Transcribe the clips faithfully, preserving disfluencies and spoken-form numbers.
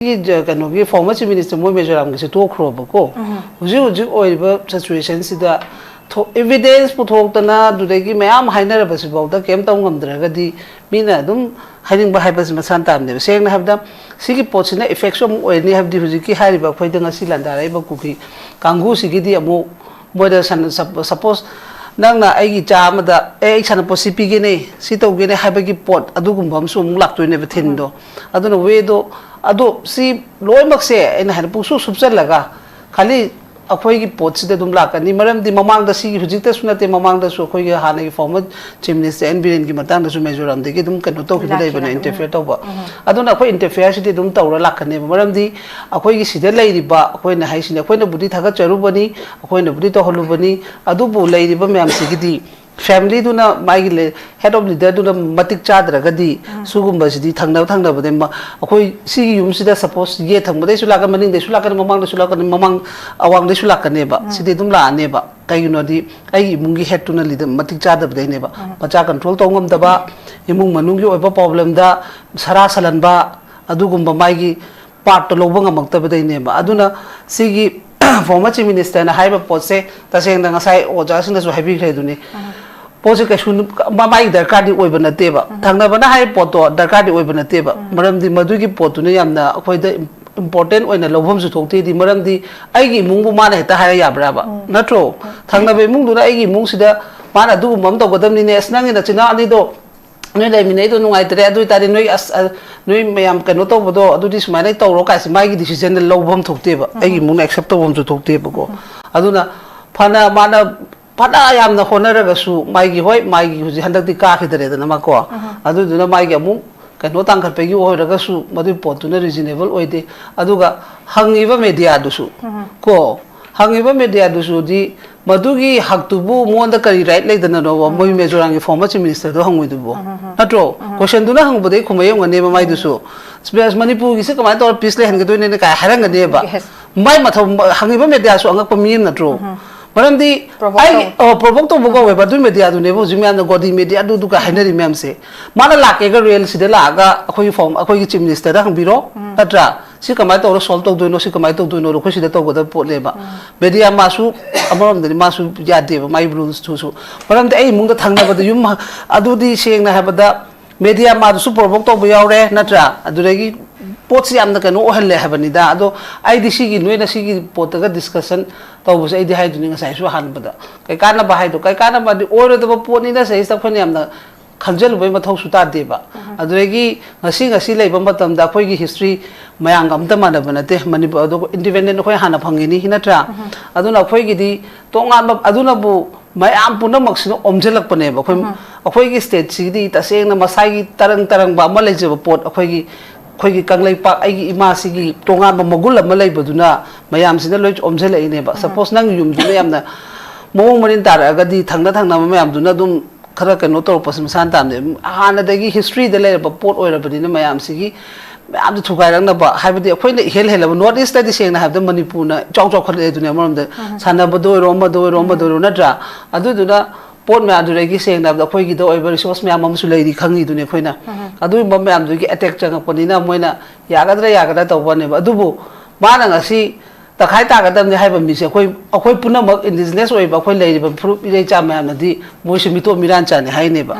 ꯁꯤꯒꯤ ꯖ-, ꯀꯩꯅꯣꯒꯤ former chief minister ꯃꯣꯏ ꯃꯤꯖꯣꯔꯥꯝꯒꯤꯁꯦ ꯇꯣꯛꯈ꯭ꯔꯣꯕꯀꯣ꯫ ꯍꯧꯖꯤꯛ ꯍꯧꯖꯤꯛ ꯑꯣꯏꯔꯤꯕ situation ꯁꯤꯗ ꯊꯣ-, evidence ꯄꯨꯊꯣꯛꯇꯅ ꯑꯗꯨꯗꯒꯤ ꯃꯌꯥꯝ ꯍꯥꯏꯅꯔꯕꯁꯤꯐꯥꯎꯗ ꯀꯩꯝ ꯇꯧ ꯉꯝꯗ꯭ꯔꯒꯗꯤ ꯃꯤꯅ ꯑꯗꯨꯝ ꯍꯥꯏꯅꯤꯡꯕ ꯍꯥꯏꯕꯁꯤ ꯃꯁꯥꯅ ꯇꯥꯕꯅꯦꯕ꯫ ꯁꯦꯡꯅ ꯍꯥꯏꯕꯗ ꯁꯤꯒꯤ ꯄꯣꯠꯁꯤꯅ effect ꯁꯨ ꯑꯃꯨꯛ ꯑꯣꯏꯔꯅꯤ, ꯍꯥꯏꯕꯗꯤ ꯍꯧꯖꯤꯛꯀꯤ ꯍꯥꯏꯔꯤꯕ ꯑꯩꯈꯣꯏꯗ ꯉꯁꯤ ꯂꯥꯟꯗꯥꯔꯛꯏꯕ ꯀꯨꯀꯤ ꯀꯥꯡꯕꯨꯁꯤꯒꯤꯗꯤ ꯑꯃꯨꯛ ꯃꯣꯏꯗ ꯁꯟ-, sup-, suppose ꯅꯪꯅ ꯑꯩꯒꯤ ꯏꯆꯥ ꯑꯃꯗ, "ꯑꯦ, ꯑꯩ ꯁꯥꯟꯅꯄꯣꯠ ꯁꯤ ꯄꯤꯒꯦꯅꯦ, ꯁꯤ ꯇꯧꯒꯦꯅꯦ" ꯍꯥꯏꯕꯒꯤ ꯄꯣꯠ ꯑꯗꯨꯒꯨꯝꯕ ꯑꯃꯁꯨ ꯑꯃꯨꯛ ꯂꯥꯛꯇꯣꯏꯅꯦꯕ ꯊꯤꯝꯗꯣ꯫ ꯑꯗꯨꯅ way ꯗꯣ, ꯑꯗꯣ ꯁꯤ ꯂꯣꯏꯅꯃꯛꯁꯦ ꯑꯩꯅ ꯍꯥꯏꯅ ꯄꯨꯡꯁꯨꯞ ꯁꯨꯞꯆꯜꯂꯒ ꯈꯥꯂꯤ ꯑꯩꯈꯣꯏꯒꯤ ꯄꯣꯠꯁꯤꯗ ꯑꯗꯨꯝ ꯂꯥꯛꯀꯅꯤ꯫ ꯃꯔꯝꯗꯤ ꯃꯃꯥꯡꯗ ꯁꯤꯒꯤ ꯍꯧꯖꯤꯛꯇꯁꯨ ꯅꯠꯇꯦ, ꯃꯃꯥꯡꯗꯁꯨ ꯑꯩꯈꯣꯏꯒꯤ ꯍꯥꯟꯅꯒꯤ former chief minister ꯑꯦꯟ ꯕꯤꯔꯦꯟꯒꯤ ꯃꯇꯥꯡꯗꯁꯨ ꯃꯤꯖꯣꯔꯥꯝꯗꯒꯤ ꯑꯗꯨꯝ ꯀꯩꯅꯣ ꯇꯧꯈꯤꯕ ꯂꯩꯕꯅꯦ, ꯂꯥꯛꯈꯤꯕꯅꯦ꯫ ꯎꯝ꯫ Interfere ꯇꯧꯕ꯫ ꯎꯝ꯫ ꯑꯗꯨꯅ ꯑꯩꯈꯣꯏ interfere ꯁꯤꯗꯤ ꯑꯗꯨꯝ ꯇꯧꯔ ꯂꯥꯛꯀꯅꯦꯕ꯫ ꯃꯔꯝꯗꯤ ꯑꯩꯈꯣꯏꯒꯤ ꯁꯤꯗ ꯂꯩꯔꯤꯕ, ꯑꯩꯈꯣꯏꯅ ꯍꯥꯏꯁꯤꯅꯦ, ꯑꯩꯈꯣꯏꯅꯕꯨꯗꯤ ꯊꯥꯒꯠꯆꯔꯨꯕꯅꯤ, ꯑꯩꯈꯣꯏꯅꯕꯨꯗꯤ ꯇꯧꯍꯜꯂꯨꯕꯅꯤ, ꯑꯗꯨꯕꯨ ꯂꯩꯔꯤꯕ ꯃꯌꯥꯝꯁꯤꯒꯤꯗꯤ family ꯗꯨꯅ, ꯃꯥꯒꯤ ꯂꯦ-, head of leader ꯗꯨꯅ ꯃꯇꯤꯛ ꯆꯥꯗ꯭ꯔꯒꯗꯤ ꯎꯝ꯫ ꯁꯤꯒꯨꯝꯕꯁꯤꯗꯤ ꯊꯪꯅꯕ ꯊꯪꯅꯕꯗ ꯃ-, ꯑꯩꯈꯣꯏ ꯁꯤꯒꯤ ꯌꯨꯝꯁꯤꯗ suppose ꯌꯦꯠ ꯊꯪꯕꯗꯩꯁꯨ ꯂꯥꯛꯀꯅꯤ, ꯃꯅꯤꯡꯗꯩꯁꯨ ꯂꯥꯛꯀꯅꯤ, ꯃꯃꯥꯡꯗꯩꯁꯨ ꯂꯥꯛꯀꯅꯤ, ꯃꯃꯥꯡ ꯑꯋꯥꯡꯗꯩꯁꯨ ꯂꯥꯛꯀꯅꯦꯕ꯫ ꯎꯝ꯫ ꯁꯤꯗꯤ ꯑꯗꯨꯝ ꯂꯥꯛꯑꯅꯦꯕ꯫ ꯀꯩꯒꯤꯅꯣꯗꯤ ꯑꯩꯒꯤ ꯏꯃꯨꯡꯒꯤ head ꯇꯨꯅ leader ꯃꯇꯤꯛ ꯆꯥꯗꯕꯗꯩꯅꯦꯕ꯫ ꯎꯝ꯫ ꯃꯆꯥ control ꯇꯧ ꯉꯝꯗꯕ, ꯏꯃꯨꯡ ꯃꯅꯨꯡꯒꯤ ꯑꯣꯏꯕ problem ꯗ ꯁꯔꯥ ꯁꯜꯍꯟꯕ, ꯑꯗꯨꯒꯨꯝꯕ ꯃꯥꯒꯤ part ꯇꯣ ꯂꯧꯕ ꯉꯝꯃꯛꯇꯕꯗꯩꯅꯦꯕ꯫ ꯑꯗꯨꯅ ꯁꯤꯒꯤ former chief minister ꯅ ꯍꯥꯏꯔꯤꯕ ꯄꯣꯠꯁꯦ ꯇꯁꯦꯡꯅ ꯉꯁꯥꯏ ꯑꯣꯖꯥꯁꯤꯡꯅꯁꯨ ꯍꯥꯏꯕꯤꯈ꯭ꯔꯦ ꯑꯗꯨꯅꯤ꯫ ꯎꯝ꯫ ꯄꯣꯠꯁꯦ ꯀꯩꯁꯨ ꯅꯨ-, ꯃ-, ꯃꯥꯒꯤ ꯗꯔꯀꯥꯔꯗꯤ ꯑꯣꯏꯕ ꯅꯠꯇꯦꯕ꯫ ꯎꯝ꯫ ꯊꯪꯅꯕꯅ ꯍꯥꯏꯔꯤꯕ ꯄꯣꯠꯇꯣ ꯗꯔꯀꯥꯔꯗꯤ ꯑꯣꯏꯕ ꯅꯠꯇꯦꯕ꯫ ꯎꯝ꯫ ꯃꯔꯝꯗꯤ ꯃꯗꯨꯒꯤ ꯄꯣꯠꯇꯨꯅ ꯌꯥꯝꯅ ꯑꯩꯈꯣꯏꯗ important ꯑꯣꯏꯅ ꯂꯧꯐꯝꯁꯨ ꯊꯣꯛꯇꯦꯗꯤ, ꯃꯔꯝꯗꯤ ꯑꯩꯒꯤ ꯏꯃꯨꯡꯕꯨ ꯃꯥꯅ ꯍꯦꯛꯇ ꯍꯥꯏꯔ ꯌꯥꯕ꯭ꯔꯥꯕ? ꯎꯝ꯫ ꯅꯠꯇ꯭ꯔꯣ? ꯎꯝ꯫ ꯊꯪꯅꯕ ꯏꯃꯨꯡꯗꯨꯅ ꯑꯩꯒꯤ ꯏꯃꯨꯡꯁꯤꯗ ꯃꯥꯅ ꯑꯗꯨꯒꯨꯝꯕ ꯑꯃ ꯇꯧꯒꯗꯕꯅꯤꯅꯦ, "ꯑꯁ, ꯅꯪꯒꯤ ꯅꯆꯤꯟꯅꯥꯎ ꯑꯅꯤꯗꯣ ꯅꯣꯏ ꯂꯩꯃꯤꯟꯅꯩꯗꯣ ꯅꯨꯡꯉꯥꯏꯇ꯭ꯔꯦ, ꯑꯗꯨ ꯑꯣꯏꯇꯥꯔꯗꯤ ꯅꯣꯏ ꯑꯁ, ꯑ, ꯅꯣꯏ ꯃꯌꯥꯝ ꯀꯩꯅꯣ ꯇꯧꯕꯗꯣ ꯑꯗꯨꯗꯤ ꯁꯨꯃꯥꯏꯅ ꯇꯧꯔꯣ" ꯀꯥꯏꯁꯦ ꯃꯥꯒꯤ decision ꯗ ꯂꯧꯕ ꯑꯃ ꯊꯣꯛꯇꯦꯕ꯫ ꯎꯝ꯫ ꯑꯩꯒꯤ ꯏꯃꯨꯡꯅ accept ꯇꯧꯕ ꯑꯃꯁꯨ ꯊꯣꯛꯇꯦꯕꯀꯣ꯫ ꯎꯝ꯫ ꯑꯗꯨꯅ ꯐꯅ ꯃꯥꯅ, ꯐꯅ ꯌꯥꯝꯅ ꯍꯣꯠꯅꯔꯒꯁꯨ ꯃꯥꯒꯤ, ꯍꯣꯏ, ꯃꯥꯒꯤ ꯍꯧꯖꯤꯛ ꯍꯟꯗꯛꯇꯤ ꯀꯥꯈꯤꯗ꯭ꯔꯦꯗꯅ ꯃꯥꯀꯣ꯫ ꯎꯝ꯫ ꯑꯗꯨꯗꯨꯅ ꯃꯥꯒꯤ ꯑꯃꯨꯛ ꯀꯩꯅꯣ ꯇꯥꯡꯈꯠꯄꯒꯤ ꯑꯣꯏꯔꯒꯁꯨ ꯃꯗꯨꯒꯤ ꯄꯣꯠꯇꯨꯅ reasonable ꯑꯣꯏꯗꯦ꯫ ꯑꯗꯨꯒ ꯍꯪꯉꯤꯕ media ꯗꯨꯁꯨ ꯎꯝ꯫ ꯀꯣ, ꯍꯪꯉꯤꯕ media ꯗꯨꯁꯨꯗꯤ ꯃꯗꯨꯒꯤ ꯍꯛꯇꯨꯕꯨ ꯃꯉꯣꯟꯗ ꯀꯔꯤ right ꯂꯩꯗꯅꯅꯣꯕ ꯎꯝ꯫ ꯃꯣꯏ ꯃꯤꯖꯣꯔꯥꯝꯒꯤ former chief minister ꯗꯣ ꯍꯪꯉꯣꯏꯗꯨꯕꯣ? ꯎꯝ, ꯎꯝ, ꯎꯝ꯫ ꯅꯠꯇ꯭ꯔꯣ? ꯎꯝ꯫ Question ꯗꯨꯅ ꯍꯪꯕꯗꯩ ꯈꯨꯝꯕ ꯌꯧꯉꯅꯦꯕ ꯃꯥꯏꯗꯨꯁꯨ꯫ ꯎꯝ꯫ ꯃꯅꯤꯄꯨꯔꯒꯤꯁꯦ ꯀꯃꯥꯏꯅ ꯇꯧꯔ peace ꯂꯩꯍꯟꯒꯗꯣꯏꯅꯣꯅ ꯀꯥꯏ ꯍꯥꯏꯔꯝꯒꯅꯦꯕ꯫ Yes꯫ ꯃꯥꯏ ꯃꯊꯧ, ꯍꯪꯉꯤꯕ media ꯁꯨ ꯑꯉꯛꯄ ꯃꯤ ꯑꯃ ꯅꯠꯇ꯭ꯔꯣ? ꯎꯝ꯫ ꯃꯔꯝꯗꯤ provoke ꯑꯩꯒꯤ, ꯇꯧꯕ꯫ ꯑꯣ, provoke ꯇꯧꯕ ꯎꯝ꯫ ꯀꯧꯋꯦꯕ ꯑꯗꯨꯏ media ꯗꯨꯅꯦꯕ ꯍꯧꯖꯤꯛ ꯃꯌꯥꯝꯅ ꯒꯣꯗꯤ media ꯑꯗꯨꯗꯨꯒ ꯍꯥꯏꯅꯔꯤ ꯃꯌꯥꯝꯁꯦ꯫ ꯃꯥꯅ ꯂꯥꯛꯀꯦꯒ real ꯁꯤꯗ ꯂꯥꯛꯑꯒ ꯑꯩꯈꯣꯏꯒꯤ form, ꯑꯩꯈꯣꯏꯒꯤ chief minister ꯗ ꯍꯪꯕꯤꯔꯣ, ꯎꯝ꯫ ꯅꯠꯇ꯭ꯔꯥ? ꯁꯤ ꯀꯃꯥꯏꯅ ꯇꯧꯔ solve ꯇꯧꯗꯣꯏꯅꯣ, ꯁꯤ ꯀꯃꯥꯏꯅ ꯇꯧꯗꯣꯏꯅꯣ, ꯑꯩꯈꯣꯏ ꯁꯤꯗ ꯇꯧꯒꯗꯕ ꯄꯣꯠꯅꯦꯕ꯫ ꯃꯦꯗꯤꯌꯥ ꯃꯥꯁꯨ ꯑꯃꯔꯣꯝꯗꯗꯤ ꯃꯥꯁꯨ ꯌꯥꯗꯦꯕ, ꯃꯥꯒꯤ ꯔꯨꯜꯁꯇꯨꯁꯨ꯫ ꯃꯔꯝꯗꯤ ꯑꯩ ꯏꯃꯨꯡꯗ ꯊꯪꯅꯕꯗ ꯌꯨꯝ, ꯑꯗꯨꯗꯤ ꯁꯦꯡꯅ ꯍꯥꯏꯕꯗ ꯃꯦꯗꯤꯌꯥ ꯃꯥꯗꯨꯁꯨ ꯄ꯭ꯔꯣꯚꯣꯛ ꯇꯧꯕ ꯌꯥꯎꯔꯦ, ꯅꯠꯇ꯭ꯔꯥ? ꯑꯗꯨꯗꯒꯤ ꯄꯣꯠꯁꯤ ꯌꯥꯝꯅ ꯀꯩꯅꯣ ꯑꯣꯏꯍꯜꯂꯦ ꯍꯥꯏꯕꯅꯤꯗ꯫ ꯑꯗꯣ ꯑꯩꯗꯤ ꯁꯤꯒꯤ, ꯅꯣꯏꯅ ꯁꯤꯒꯤ ꯄꯣꯠꯇꯒ ꯗꯤꯁꯀꯁꯟ ꯇꯧꯕꯁꯦ ꯑꯩꯗꯤ ꯍꯥꯏꯗꯨꯅꯤ ꯉꯁꯥꯏꯁꯨ ꯑꯍꯥꯟꯕꯗ꯫ ꯀꯩ ꯀꯥꯟꯅꯕ ꯍꯥꯏꯗꯣ, ꯀꯩ ꯀꯥꯟꯅꯕꯗꯤ ꯑꯣꯏꯔꯣꯏꯗꯕ ꯄꯣꯠꯅꯤꯅ ꯁꯤꯗꯩꯁꯤꯗ ꯑꯩꯈꯣꯏꯅ ꯌꯥꯝꯅ ꯈꯟꯖꯜꯂꯨꯕꯩ ꯃꯊꯧꯁꯨ ꯇꯥꯗꯦꯕ꯫ ꯑꯗꯨꯗꯒꯤ ꯉꯁꯤ, ꯉꯁꯤ ꯂꯩꯕ ꯃꯇꯝꯗ ꯑꯩꯈꯣꯏꯒꯤ ꯍꯤꯁꯇ꯭ꯔꯤ ꯃꯌꯥꯝꯒ ꯑꯝꯇ ꯃꯥꯟꯅꯕ ꯅꯠꯇꯦ꯫ ꯃꯅꯤꯄꯨꯔ ꯑꯗꯣ ꯏꯟꯗꯤꯄꯦꯟꯗꯦꯟ ꯑꯩꯈꯣꯏ ꯍꯥꯟꯅ ꯐꯪꯉꯤꯅꯤ, ꯅꯠꯇ꯭ꯔꯥ? ꯑꯗꯨꯅ ꯑꯩꯈꯣꯏꯒꯤꯗꯤ ꯇꯣꯉꯥꯟꯕ, ꯑꯗꯨꯅꯕꯨ ꯃꯌꯥꯝ ꯄꯨꯝꯅꯃꯛꯁꯤꯅ ꯑꯣꯝꯁꯤꯜꯂꯛꯄꯅꯦꯕ꯫ ꯑꯩꯈꯣꯏ, ꯑꯩꯈꯣꯏꯒꯤ ꯁ꯭ꯇꯦꯠꯁꯤꯒꯤꯗꯤ ꯇꯁꯦꯡꯅ ꯃꯁꯥꯒꯤ ꯇꯔꯪ ꯇꯔꯪꯕ ꯑꯃ ꯂꯩꯖꯕ ꯄꯣꯠ, ꯑꯩꯈꯣꯏꯒꯤ, ꯑꯩꯈꯣꯏꯒꯤ ꯀꯪꯂꯩꯄꯥꯛ, ꯑꯩꯒꯤ ꯏꯃꯥꯁꯤꯒꯤ ꯇꯣꯉꯥꯟꯕ ꯃꯒꯨꯟ ꯑꯃ ꯂꯩꯕꯗꯨꯅ ꯃꯌꯥꯝꯁꯤꯅ ꯂꯣꯏ ꯑꯣꯝꯁꯤꯜꯂꯛꯏꯅꯦꯕ꯫ ꯁꯄꯣꯁ ꯅꯪ ꯌꯨꯝꯗꯨꯅ ꯌꯥꯝꯅ ꯃꯑꯣꯡ ꯃꯔꯤꯟ ꯇꯥꯔꯛꯑꯒꯗꯤ ꯊꯪꯅ ꯊꯪꯅꯕ ꯃꯌꯥꯝꯗꯨꯅ ꯑꯗꯨꯝ ꯈꯔ ꯀꯩꯅꯣ ꯇꯧꯔꯛꯄꯁꯤ ꯃꯁꯥꯅ ꯇꯥꯕꯅꯦ꯫ ꯍꯥꯟꯅꯗꯒꯤ ꯍꯤꯁꯇ꯭ꯔꯤꯗ ꯂꯩꯔꯕ ꯄꯣꯠ ꯑꯣꯏꯔꯕꯅꯤꯅ ꯃꯌꯥꯝꯁꯤꯒꯤ, ꯃꯌꯥꯝꯁꯤ ꯊꯨꯒꯥꯏꯔꯛꯅꯕ, ꯍꯥꯏꯕꯗꯤ ꯑꯩꯈꯣꯏꯅ ꯏꯍꯦꯜ ꯍꯦꯜꯂꯕ, ꯅꯣꯔꯠ ꯏꯁꯇꯗꯤ ꯁꯦꯡꯅ ꯍꯥꯏꯕꯗ ꯃꯅꯤꯄꯨꯔꯅ ꯏꯆꯥꯎ ꯆꯥꯎꯈꯠꯂꯛꯑꯦ ꯑꯗꯨꯅꯦ꯫ ꯑꯃꯔꯣꯝꯗ ꯁꯥꯟꯅꯕꯗ ꯑꯣꯏꯔꯣ, ꯑꯃꯗ ꯑꯣꯏꯔꯣ, ꯑꯃꯗ ꯑꯣꯏꯔꯣ, ꯅꯠꯇ꯭ꯔꯥ? ꯑꯗꯨꯗꯨꯅ ꯄꯣꯠ ꯃꯌꯥꯝꯗꯨꯗꯒꯤ ꯁꯦꯡꯅ ꯍꯥꯏꯕꯗ ꯑꯩꯈꯣꯏꯒꯤꯗ ꯑꯣꯏꯕ ꯔꯤꯁꯣꯔꯁ ꯃꯌꯥꯝ ꯑꯃꯁꯨ ꯂꯩꯔꯤ ꯈꯪꯉꯤꯗꯨꯅꯤ ꯑꯩꯈꯣꯏꯅ꯫ ꯑꯗꯨꯒꯨꯝꯕ ꯃꯌꯥꯝꯗꯨꯒꯤ ꯑꯦꯇꯦꯛ ꯆꯪꯉꯛꯄꯅꯤꯅ ꯃꯣꯏꯅ ꯌꯥꯒꯗ꯭ꯔꯥ ꯌꯥꯒꯗ꯭ꯔꯥ ꯇꯧꯕꯅꯦꯕ꯫ ꯑꯗꯨꯕꯨ ꯃꯥꯅ ꯉꯁꯤ ꯇꯪꯈꯥꯏ ꯇꯥꯒꯗꯕꯅꯤ ꯍꯥꯏꯕ ꯃꯤꯁꯦ ꯑꯩꯈꯣꯏ, ꯑꯩꯈꯣꯏ ꯄꯨꯝꯅꯃꯛ ꯏꯟꯗꯤꯖꯤꯅꯁ ꯑꯣꯏꯕ ꯑꯩꯈꯣꯏ ꯂꯩꯔꯤꯕ ꯐꯨꯔꯨꯞ ꯏꯔꯩꯆꯥ ꯃꯌꯥꯝꯅꯗꯤ ꯃꯣꯏꯁꯦ ꯃꯤꯇꯣꯞ ꯃꯤꯔꯥꯟꯆꯥꯅꯤ ꯍꯥꯏꯅꯦꯕ꯫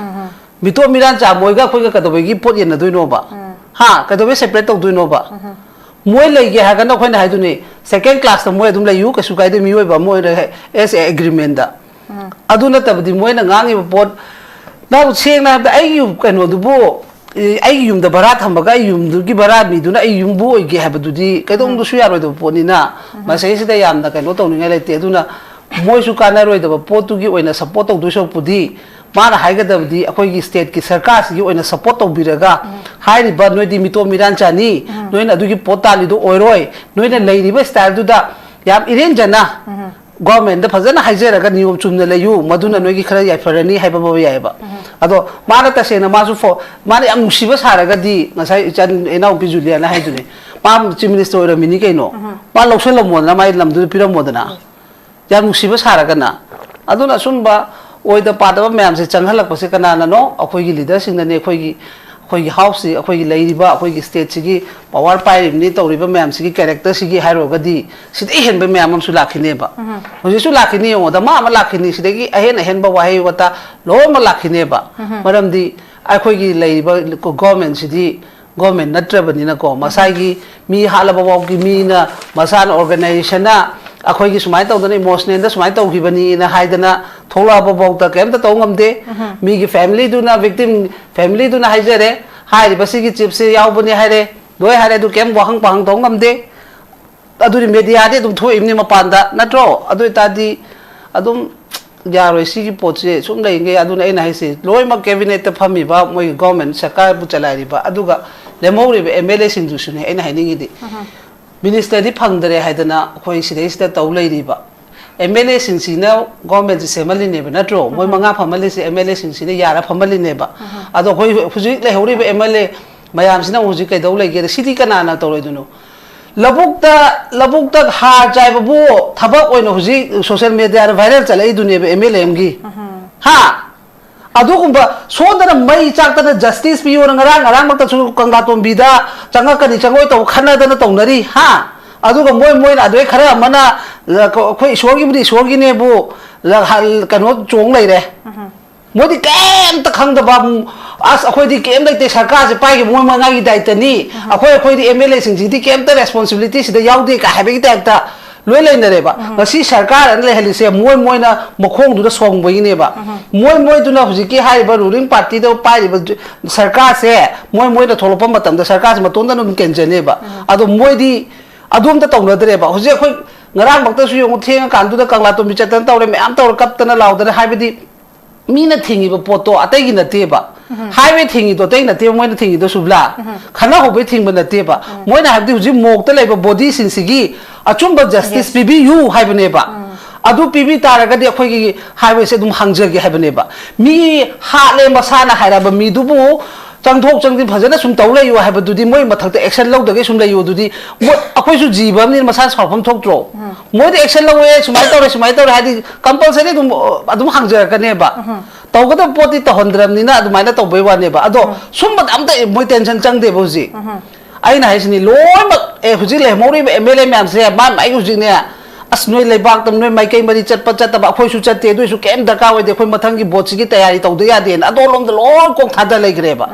ꯃꯤꯇꯣꯞ ꯃꯤꯔꯥꯟꯆꯥ ꯃꯣꯏꯒ ꯑꯩꯈꯣꯏꯒ ꯀꯩꯗꯧꯕꯒꯤ ꯄꯣꯠ ꯌꯦꯟꯅꯗꯣꯏꯅꯣꯕ? ꯍꯥ? ꯀꯩꯗꯧꯕꯩ ꯁꯦꯄꯔꯦꯠ ꯇꯧꯗꯣꯏꯅꯣꯕ? ꯃꯣꯏ ꯂꯩꯒꯦ ꯍꯥꯏꯔꯒꯅ ꯑꯩꯈꯣꯏꯅ ꯍꯥꯏꯗꯨꯅꯤ, ꯁꯦꯀꯦꯟ ꯀ꯭ꯂꯥꯁꯇ ꯃꯣꯏ ꯑꯗꯨꯝ ꯂꯩꯌꯨ, ꯀꯩꯁꯨ ꯀꯥꯏꯗꯦ, ꯃꯤꯑꯣꯏꯕ ꯑꯃ ꯑꯣꯏꯅ as a agreement꯫ ꯑꯗꯨ ꯅꯠꯇꯕꯗꯤ ꯃꯣꯏꯅ ꯉꯥꯡꯉꯤꯕ ꯄꯣꯠ, ꯅꯪ ꯁꯦꯡꯅ ꯍꯥꯏꯕꯗ ꯑꯩꯒꯤ ꯌꯨꯝ ꯀꯩꯅꯣꯗꯨꯕꯨ, ꯑꯦ, ꯑꯩꯒꯤ ꯌꯨꯝꯗ ꯚꯔꯥ ꯊꯝꯃꯒ ꯑꯩ ꯌꯨꯝꯗꯨꯒꯤ ꯚꯔꯥ ꯃꯤꯗꯨꯅ ꯑꯩ ꯌꯨꯝꯕꯨ ꯑꯣꯏꯒꯦ ꯍꯥꯏꯕꯗꯨꯗꯤ ꯀꯩꯗꯧꯅꯨꯡꯗꯁꯨ ꯌꯥꯔꯣꯏꯗꯕ ꯄꯣꯠꯅꯤꯅ, ꯃꯁꯤꯗꯩꯁꯤꯗ ꯌꯥꯝꯅ ꯀꯩꯅꯣ ꯇꯧꯅꯤꯡꯉꯥꯏ ꯂꯩꯇꯦ꯫ ꯑꯗꯨꯅ ꯃꯣꯏꯁꯨ ꯀꯥꯟꯅꯔꯣꯏꯗꯕ ꯄꯣꯠꯇꯨꯒꯤ ꯑꯣꯏꯅ ꯁꯞꯄꯣꯔꯠ ꯇꯧꯗꯣꯏ ꯁꯔꯨꯛꯄꯨꯗꯤ, ꯃꯥꯅ ꯍꯥꯏꯒꯗꯕꯗꯤ ꯑꯩꯈꯣꯏꯒꯤ ꯁ꯭ꯇꯦꯠꯀꯤ ꯁꯔꯀꯥꯔꯁꯤꯒꯤ ꯑꯣꯏꯅ ꯁꯞꯄꯣꯔꯠ ꯇꯧꯕꯤꯔꯒ, ꯍꯥꯏꯔꯤꯕ ꯅꯣꯏꯗꯤ ꯃꯤꯇꯣꯞ ꯃꯤꯔꯥꯟꯆꯥꯅꯤ, ꯅꯣꯏꯅ ꯑꯗꯨꯒꯤ ꯄꯣꯠ ꯇꯥꯜꯂꯤꯗꯣ ꯑꯣꯏꯔꯣꯏ, ꯅꯣꯏꯅ ꯂꯩꯔꯤꯕ ꯁ꯭ꯇꯥꯏꯜꯗꯨꯗ ꯌꯥꯝ ꯏꯔꯦꯟꯖꯅ ꯒꯣꯔꯃꯦꯟꯗ ꯐꯖꯅ ꯍꯥꯏꯖꯔꯒ ꯅꯤꯌꯣꯝ ꯆꯨꯝꯅ ꯂꯩꯌꯨ, ꯃꯗꯨꯅ ꯅꯣꯏꯒꯤ ꯈꯔ ꯌꯥꯏꯐꯔꯅꯤ ꯍꯥꯏꯕ ꯐꯥꯎꯕ ꯌꯥꯏꯑꯕ꯫ ꯑꯗꯣ ꯃꯥꯅ ꯇꯁꯦꯡꯅ ꯃꯥꯁꯨ ꯐꯣ-, ꯃꯥꯅ ꯌꯥꯝ ꯅꯨꯡꯁꯤꯕ ꯁꯥꯔꯒꯗꯤ ꯉꯁꯥꯏ ꯏꯆꯥ, ꯏꯅꯥꯎꯄꯤ ꯖꯨꯂꯤꯌꯥꯅ ꯍꯥꯏꯗꯨꯅꯤ, ꯃꯥ ꯆꯤꯐ ꯃꯤꯅꯤꯁꯇꯔ ꯑꯣꯏꯔꯝꯃꯤꯅꯤ ꯀꯩꯅꯣ, ꯃꯥ ꯂꯧꯁꯜꯂꯝꯃꯣꯗꯅ ꯃꯥꯒꯤ ꯂꯝꯗꯨꯗ ꯄꯤꯔꯝꯃꯣꯗꯅ꯫ ꯌꯥꯝ ꯅꯨꯡꯁꯤꯕ ꯁꯥꯔꯒꯅ꯫ ꯑꯗꯨꯅ ꯑꯁꯨꯝꯕ ꯑꯣꯏꯗ ꯄꯥꯗꯕ ꯃꯌꯥꯝꯁꯦ ꯆꯪꯍꯜꯂꯛꯄꯁꯦ ꯀꯅꯥꯅꯅꯣ? ꯑꯩꯈꯣꯏꯒꯤ ꯂꯤꯗꯔꯁꯤꯡꯅꯅꯦ, ꯑꯩꯈꯣꯏꯒꯤ, ꯑꯩꯈꯣꯏꯒꯤ ꯍꯥꯎꯁꯁꯤ, ꯑꯩꯈꯣꯏꯒꯤ ꯂꯩꯔꯤꯕ, ꯑꯩꯈꯣꯏꯒꯤ ꯁ꯭ꯇꯦꯠꯁꯤꯒꯤ ꯄꯋꯥꯔ ꯄꯥꯏꯔꯤꯕꯅꯤ, ꯇꯧꯔꯤꯕ ꯃꯌꯥꯝꯁꯤꯒꯤ ꯀꯦꯔꯦꯛꯇꯔꯁꯤꯒꯤ ꯍꯥꯏꯔꯨꯔꯒꯗꯤ ꯁꯤꯗꯩ ꯍꯦꯟꯕ ꯃꯌꯥꯝ ꯑꯃꯁꯨ ꯂꯥꯛꯈꯤꯅꯦꯕ꯫ ꯍꯧꯖꯤꯛꯁꯨ ꯂꯥꯛꯈꯤꯅꯤ, ꯌꯦꯡꯉꯣ, ꯗꯃꯥ ꯑꯃ ꯂꯥꯛꯈꯤꯅꯤ꯫ ꯁꯤꯗꯒꯤ ꯑꯍꯦꯟ ꯑꯍꯦꯟꯕ ꯋꯥꯍꯩ ꯋꯥꯇꯥ ꯂꯣꯏꯅꯃꯛ ꯂꯥꯛꯈꯤꯅꯦꯕ꯫ ꯃꯔꯝꯗꯤ ꯑꯩꯈꯣꯏꯒꯤ ꯂꯩꯔꯤꯕ ꯒꯣꯔꯃꯦꯟꯁꯤꯗꯤ ꯒꯣꯔꯃꯦꯟ ꯅꯠꯇ꯭ꯔꯕꯅꯤꯅꯀꯣ, ꯃꯁꯥꯒꯤ ꯃꯤ ꯍꯥꯠꯂꯕ ꯐꯥꯎꯒꯤ ꯃꯤꯅ, ꯃꯁꯥꯅ, ꯑꯣꯔꯒꯅꯥꯏꯖꯦꯁꯟꯅ ꯑꯩꯈꯣꯏꯒꯤ ꯁꯨꯃꯥꯏꯅ ꯇꯧꯗꯅ, ꯏꯃꯣꯁꯅꯦꯜꯗ ꯁꯨꯃꯥꯏꯅ ꯇꯧꯈꯤꯕꯅꯤꯅ ꯍꯥꯏꯗꯅ ꯊꯣꯛꯂꯛꯑꯕ ꯐꯥꯎꯗ ꯀꯩꯝꯇ ꯇꯧ ꯉꯝꯗꯦ꯫ ꯃꯤꯒꯤ ꯐꯦꯃꯤꯂꯤꯗꯨꯅ, ꯚꯤꯛꯇꯤꯝ ꯐꯦꯃꯤꯂꯤꯗꯨꯅ ꯍꯥꯏꯖꯔꯦ, ꯍꯥꯏꯔꯤꯕ ꯁꯤꯒꯤ ꯆꯤꯞꯁꯦ ꯌꯥꯎꯕꯅꯦ ꯍꯥꯏꯔꯦ, ꯂꯣꯏ ꯍꯥꯏꯔꯦ, ꯑꯗꯨ ꯀꯩꯝ ꯋꯥꯍꯪ ꯄꯥꯍꯪ ꯇꯧ ꯉꯝꯗꯦ꯫ ꯑꯗꯨꯗꯤ ꯃꯦꯗꯤꯌꯥꯗꯤ ꯑꯗꯨꯝ ꯊꯣꯛꯏꯕꯅꯤ ꯃꯄꯥꯟꯗ, ꯅꯠꯇ꯭ꯔꯣ? ꯑꯗꯨ ꯑꯣꯏꯇꯥꯔꯗꯤ ꯑꯗꯨꯝ ꯌꯥꯔꯣꯏ, ꯁꯤꯒꯤ ꯄꯣꯠꯁꯦ ꯁꯨꯝ ꯂꯩꯔꯤꯉꯩ꯫ ꯑꯗꯨꯅ ꯑꯩꯅ ꯍꯥꯏꯁꯦ, ꯂꯣꯏꯅꯃꯛ ꯀꯦꯕꯤꯅꯦꯠꯇ ꯐꯝꯃꯤꯕ, ꯃꯣꯏꯒꯤ ꯒꯣꯔꯃꯦꯟ ꯁꯔꯀꯥꯔꯕꯨ ꯆꯂꯥꯏꯔꯤꯕ, ꯑꯗꯨꯒ ꯂꯦꯝꯍꯧꯔꯤꯕ ꯑꯦꯝ ꯑꯦꯜ ꯑꯦꯁꯤꯡꯗꯨꯁꯨꯅꯦ ꯑꯩꯅ ꯍꯥꯏꯅꯤꯡꯉꯤꯗꯤ꯫ ꯃꯤꯅꯤꯁꯇꯔꯗꯤ ꯐꯪꯗꯔꯦ ꯍꯥꯏꯗꯅ ꯑꯩꯈꯣꯏ ꯁꯤꯗꯩꯁꯤꯗ ꯇꯧ ꯂꯩꯔꯤꯕ꯫ ꯑꯦꯝ ꯑꯦꯜ ꯑꯦꯁꯤꯡꯁꯤꯅ ꯒꯣꯔꯃꯦꯟꯁꯦ ꯁꯦꯝꯍꯜꯂꯤꯅꯦꯕ, ꯅꯠꯇ꯭ꯔꯣ? ꯃꯣꯏ ꯃꯉꯥ ꯐꯝꯍꯜꯂꯤꯁꯦ ꯑꯦꯝ ꯑꯦꯜ ꯑꯦꯁꯤꯡꯁꯤꯅ ꯌꯥꯔ ꯐꯝꯍꯜꯂꯤꯅꯦꯕ꯫ ꯑꯗꯣ ꯑꯩꯈꯣꯏ ꯍꯧꯖꯤꯛ ꯂꯩꯍꯧꯔꯤꯕ ꯑꯦꯝ ꯑꯦꯜ ꯑꯦ ꯃꯌꯥꯝꯁꯤꯅ ꯑꯃꯨꯛ ꯍꯧꯖꯤꯛ ꯀꯩꯗꯧ ꯂꯩꯒꯦꯗ? ꯁꯤꯗꯤ ꯀꯅꯥꯅ ꯇꯧꯔꯣꯏꯗꯣꯏꯅꯣ? ꯂꯧꯕꯨꯛꯇ, ꯂꯧꯕꯨꯛꯇ ꯍꯥꯔ ꯆꯥꯏꯕꯕꯨ ꯊꯕꯛ ꯑꯣꯏꯅ ꯍꯧꯖꯤꯛ ꯁꯣꯁꯤꯌꯦꯜ ꯃꯦꯗꯤꯌꯥꯗ ꯚꯥꯏꯔꯦꯜ ꯆꯠꯂꯛꯏꯗꯨꯅꯦꯕ ꯑꯦꯝ ꯑꯦꯜ ꯑꯦ ꯑꯃꯒꯤ꯫ ꯍꯥ? ꯑꯗꯨꯒꯨꯝꯕ ꯁꯣꯝꯗꯅ ꯃꯩ ꯆꯥꯛꯇꯅ ꯖꯁꯇꯤꯁ ꯄꯤꯌꯣꯅ ꯉꯔꯥꯡ, ꯉꯔꯥꯡꯃꯛꯇꯁꯨ ꯀꯪꯂꯥꯇꯣꯝꯕꯤꯗ ꯆꯪꯉꯛꯀꯅꯤ ꯆꯪꯉꯣꯏ ꯇꯧ ꯈꯠꯅꯗꯅ ꯇꯧꯅꯔꯤ, ꯍꯥ? ꯑꯗꯨꯒ ꯃꯣꯏ, ꯃꯣꯏꯅ ꯑꯗꯨꯗꯩ ꯈꯔ ꯑꯃꯅ, ꯑ, ꯑꯩꯈꯣꯏ ꯏꯁꯣꯔꯒꯤꯕꯨꯗꯤ ꯏꯁꯣꯔꯒꯤꯅꯦꯕꯨ, ꯑ, ꯀꯩꯅꯣ ꯆꯣꯡ ꯂꯩꯔꯦ꯫ ꯃꯣꯏꯗꯤ ꯀꯩꯝꯇ ꯈꯪꯗꯕ, ꯎꯝ, "ꯑꯁ, ꯑꯩꯈꯣꯏꯗꯤ ꯀꯩꯝ ꯂꯩꯇꯦ, ꯁꯔꯀꯥꯔꯁꯦ ꯄꯥꯏꯈꯤꯕ ꯃꯣꯏ ꯃꯉꯥꯒꯤ ꯗꯥꯏꯇꯅꯤ, ꯑꯩꯈꯣꯏ, ꯑꯩꯈꯣꯏꯗꯤ ꯑꯦꯝ ꯑꯦꯜ ꯑꯦꯁꯤꯡꯁꯤꯗꯤ ꯀꯩꯝꯇ ꯔꯦꯁꯄꯣꯟꯁꯤꯕꯤꯂꯤꯇꯤ ꯁꯤꯗ ꯌꯥꯎꯗꯦ" ꯀꯥꯏ ꯍꯥꯏꯕꯒꯤ ꯇꯥꯏꯞꯇ ꯂꯣꯏ ꯂꯩꯅꯔꯦꯕ꯫ ꯉꯁꯤ ꯁꯔꯀꯥꯔ ꯑꯅ ꯂꯩꯍꯜꯂꯤꯁꯦ ꯃꯣꯏ ꯃꯣꯏꯅ ꯃꯈꯣꯡꯗꯨꯗ ꯁꯣꯡꯕꯒꯤꯅꯦꯕ꯫ ꯃꯣꯏ ꯃꯣꯏꯗꯨꯅ ꯍꯧꯖꯤꯛꯀꯤ ꯍꯥꯏꯔꯤꯕ ꯔꯨꯂꯤꯡ ꯄꯥꯔꯇꯤꯗ ꯄꯥꯏꯔꯤꯕ ꯖꯨ-, ꯁꯔꯀꯥꯔꯁꯦ ꯃꯣꯏ ꯃꯣꯏꯅ ꯊꯣꯛꯂꯛꯄ ꯃꯇꯝꯗ ꯁꯔꯀꯥꯔꯁꯦ ꯃꯇꯣꯝꯇꯅ ꯑꯗꯨꯝ ꯀꯦꯟꯖꯅꯦꯕ꯫ ꯑꯗꯣ ꯃꯣꯏꯗꯤ ꯑꯗꯨ ꯑꯝꯇ ꯇꯧꯅꯗ꯭ꯔꯦꯕ꯫ ꯍꯧꯖꯤꯛ ꯑꯩꯈꯣꯏ ꯉꯔꯥꯡꯃꯛꯇꯁꯨ ꯌꯦꯡꯉꯨ, ꯊꯦꯡꯉꯀꯥꯟꯗꯨꯗ ꯀꯪꯂꯥꯇꯣꯝꯕꯤ ꯆꯠꯇꯅ ꯇꯧꯔꯦ, ꯃꯌꯥꯝ ꯇꯧꯔ ꯀꯞꯇꯅ ꯂꯥꯎꯗꯅ, ꯍꯥꯏꯕꯗꯤ ꯃꯤꯅ ꯊꯤꯡꯉꯤꯕ ꯄꯣꯠꯇꯣ ꯑꯇꯩꯒꯤ ꯅꯠꯇꯦꯕ꯫ ꯍꯥꯏꯋꯦ ꯊꯤꯡꯉꯤꯗꯣ ꯑꯇꯩ ꯅꯠꯇꯦꯕ, ꯃꯣꯏꯅ ꯊꯤꯡꯉꯤꯗꯣ, ꯁꯨꯕ꯭ꯂꯥ꯫ ꯈꯠꯅꯍꯧꯕꯩ ꯊꯤꯡꯕ ꯅꯠꯇꯦꯕ꯫ ꯃꯣꯏꯅ ꯍꯥꯏꯕꯗꯤ ꯍꯧꯖꯤꯛ ꯃꯣꯛꯇ ꯂꯩꯕ ꯕꯣꯗꯤꯁꯤꯡꯁꯤꯒꯤ ꯑꯆꯨꯝꯕ ꯖꯁꯇꯤꯁ ꯄꯤꯕꯤꯌꯨ ꯍꯥꯏꯕꯅꯦꯕ꯫ ꯑꯗꯨ ꯄꯤꯕꯤ ꯇꯥꯔꯒꯗꯤ ꯑꯩꯈꯣꯏꯒꯤ ꯍꯥꯏꯋꯦꯁꯦ ꯑꯗꯨꯝ ꯍꯥꯡꯖꯒꯦ ꯍꯥꯏꯕꯅꯦꯕ꯫ ꯃꯤ ꯍꯥꯠꯂꯦ ꯃꯁꯥꯅ ꯍꯥꯏꯔꯕ ꯃꯤꯗꯨꯕꯨ ꯆꯪꯊꯣꯛ ꯆꯪꯁꯤꯟ ꯐꯖꯅ ꯁꯨꯝ ꯇꯧ ꯂꯩꯌꯨ ꯍꯥꯏꯕꯗꯨꯗꯤ, ꯃꯣꯏ ꯃꯊꯛꯇ ꯑꯦꯛꯁꯟ ꯂꯧꯗꯒꯩ ꯁꯨꯝ ꯂꯩꯌꯨ ꯑꯗꯨꯗꯤ, ꯃꯣꯏ, ꯑꯩꯈꯣꯏꯁꯨ ꯖꯤꯕ ꯑꯃꯅꯤꯅ ꯃꯁꯥꯅ ꯁꯥꯎꯐꯝ ꯊꯣꯛꯇ꯭ꯔꯣ? ꯃꯣꯏꯗ ꯑꯦꯛꯁꯟ ꯂꯧꯋꯦ, ꯁꯨꯃꯥꯏꯅ ꯇꯧꯔꯦ, ꯁꯨꯃꯥꯏꯅ ꯇꯧꯔꯦ ꯍꯥꯏꯗꯤ ꯀꯝꯄꯜꯁꯔꯤ ꯑꯗꯨꯝ, ꯑꯗꯨꯝ ꯍꯥꯡꯖꯔꯛꯀꯅꯦꯕ꯫ ꯇꯧꯒꯗꯕ ꯄꯣꯠꯇꯤ ꯇꯧꯍꯟꯗ꯭ꯔꯕꯅꯤꯅ ꯑꯗꯨꯃꯥꯏꯅ ꯇꯧꯕꯩ ꯋꯥꯅꯦꯕ꯫ ꯑꯗꯣ ꯁꯨꯝꯕꯗ ꯑꯝꯇ ꯃꯣꯏ ꯇꯦꯟꯁꯟ ꯆꯪꯗꯦꯕ ꯍꯧꯖꯤꯛ꯫ ꯑꯩꯅ ꯍꯥꯏꯁꯤꯅꯤ, ꯂꯣꯏꯅꯃꯛ, ꯑꯦ, ꯍꯧꯖꯤꯛ ꯂꯩꯍꯧꯔꯤꯕ ꯑꯦꯝ ꯑꯦꯜ ꯑꯦ ꯃꯌꯥꯝꯁꯦ ꯃꯥ ꯃꯥꯒꯤ ꯍꯧꯖꯤꯛꯅꯦ, ꯑꯁ, ꯅꯣꯏ ꯂꯩꯕꯥꯛꯇ ꯅꯣꯏ ꯃꯥꯏꯀꯩ ꯃꯔꯤ ꯆꯠꯄ ꯆꯠꯇꯕ ꯑꯩꯈꯣꯏꯁꯨ ꯆꯠꯇꯦ, ꯑꯗꯨꯏꯁꯨ ꯀꯩꯝ ꯗꯔꯀꯥꯔ ꯑꯣꯏꯗꯦ, ꯑꯩꯈꯣꯏ ꯃꯊꯪꯒꯤ ꯕꯣꯠꯁꯤꯒꯤ ꯇꯌꯥꯔꯤ ꯇꯧꯗ ꯌꯥꯗꯦꯅ ꯑꯗꯣꯝꯂꯣꯝꯗ ꯂꯣꯏ ꯀꯣꯛ ꯊꯥꯗ ꯂꯩꯈ꯭ꯔꯦꯕ꯫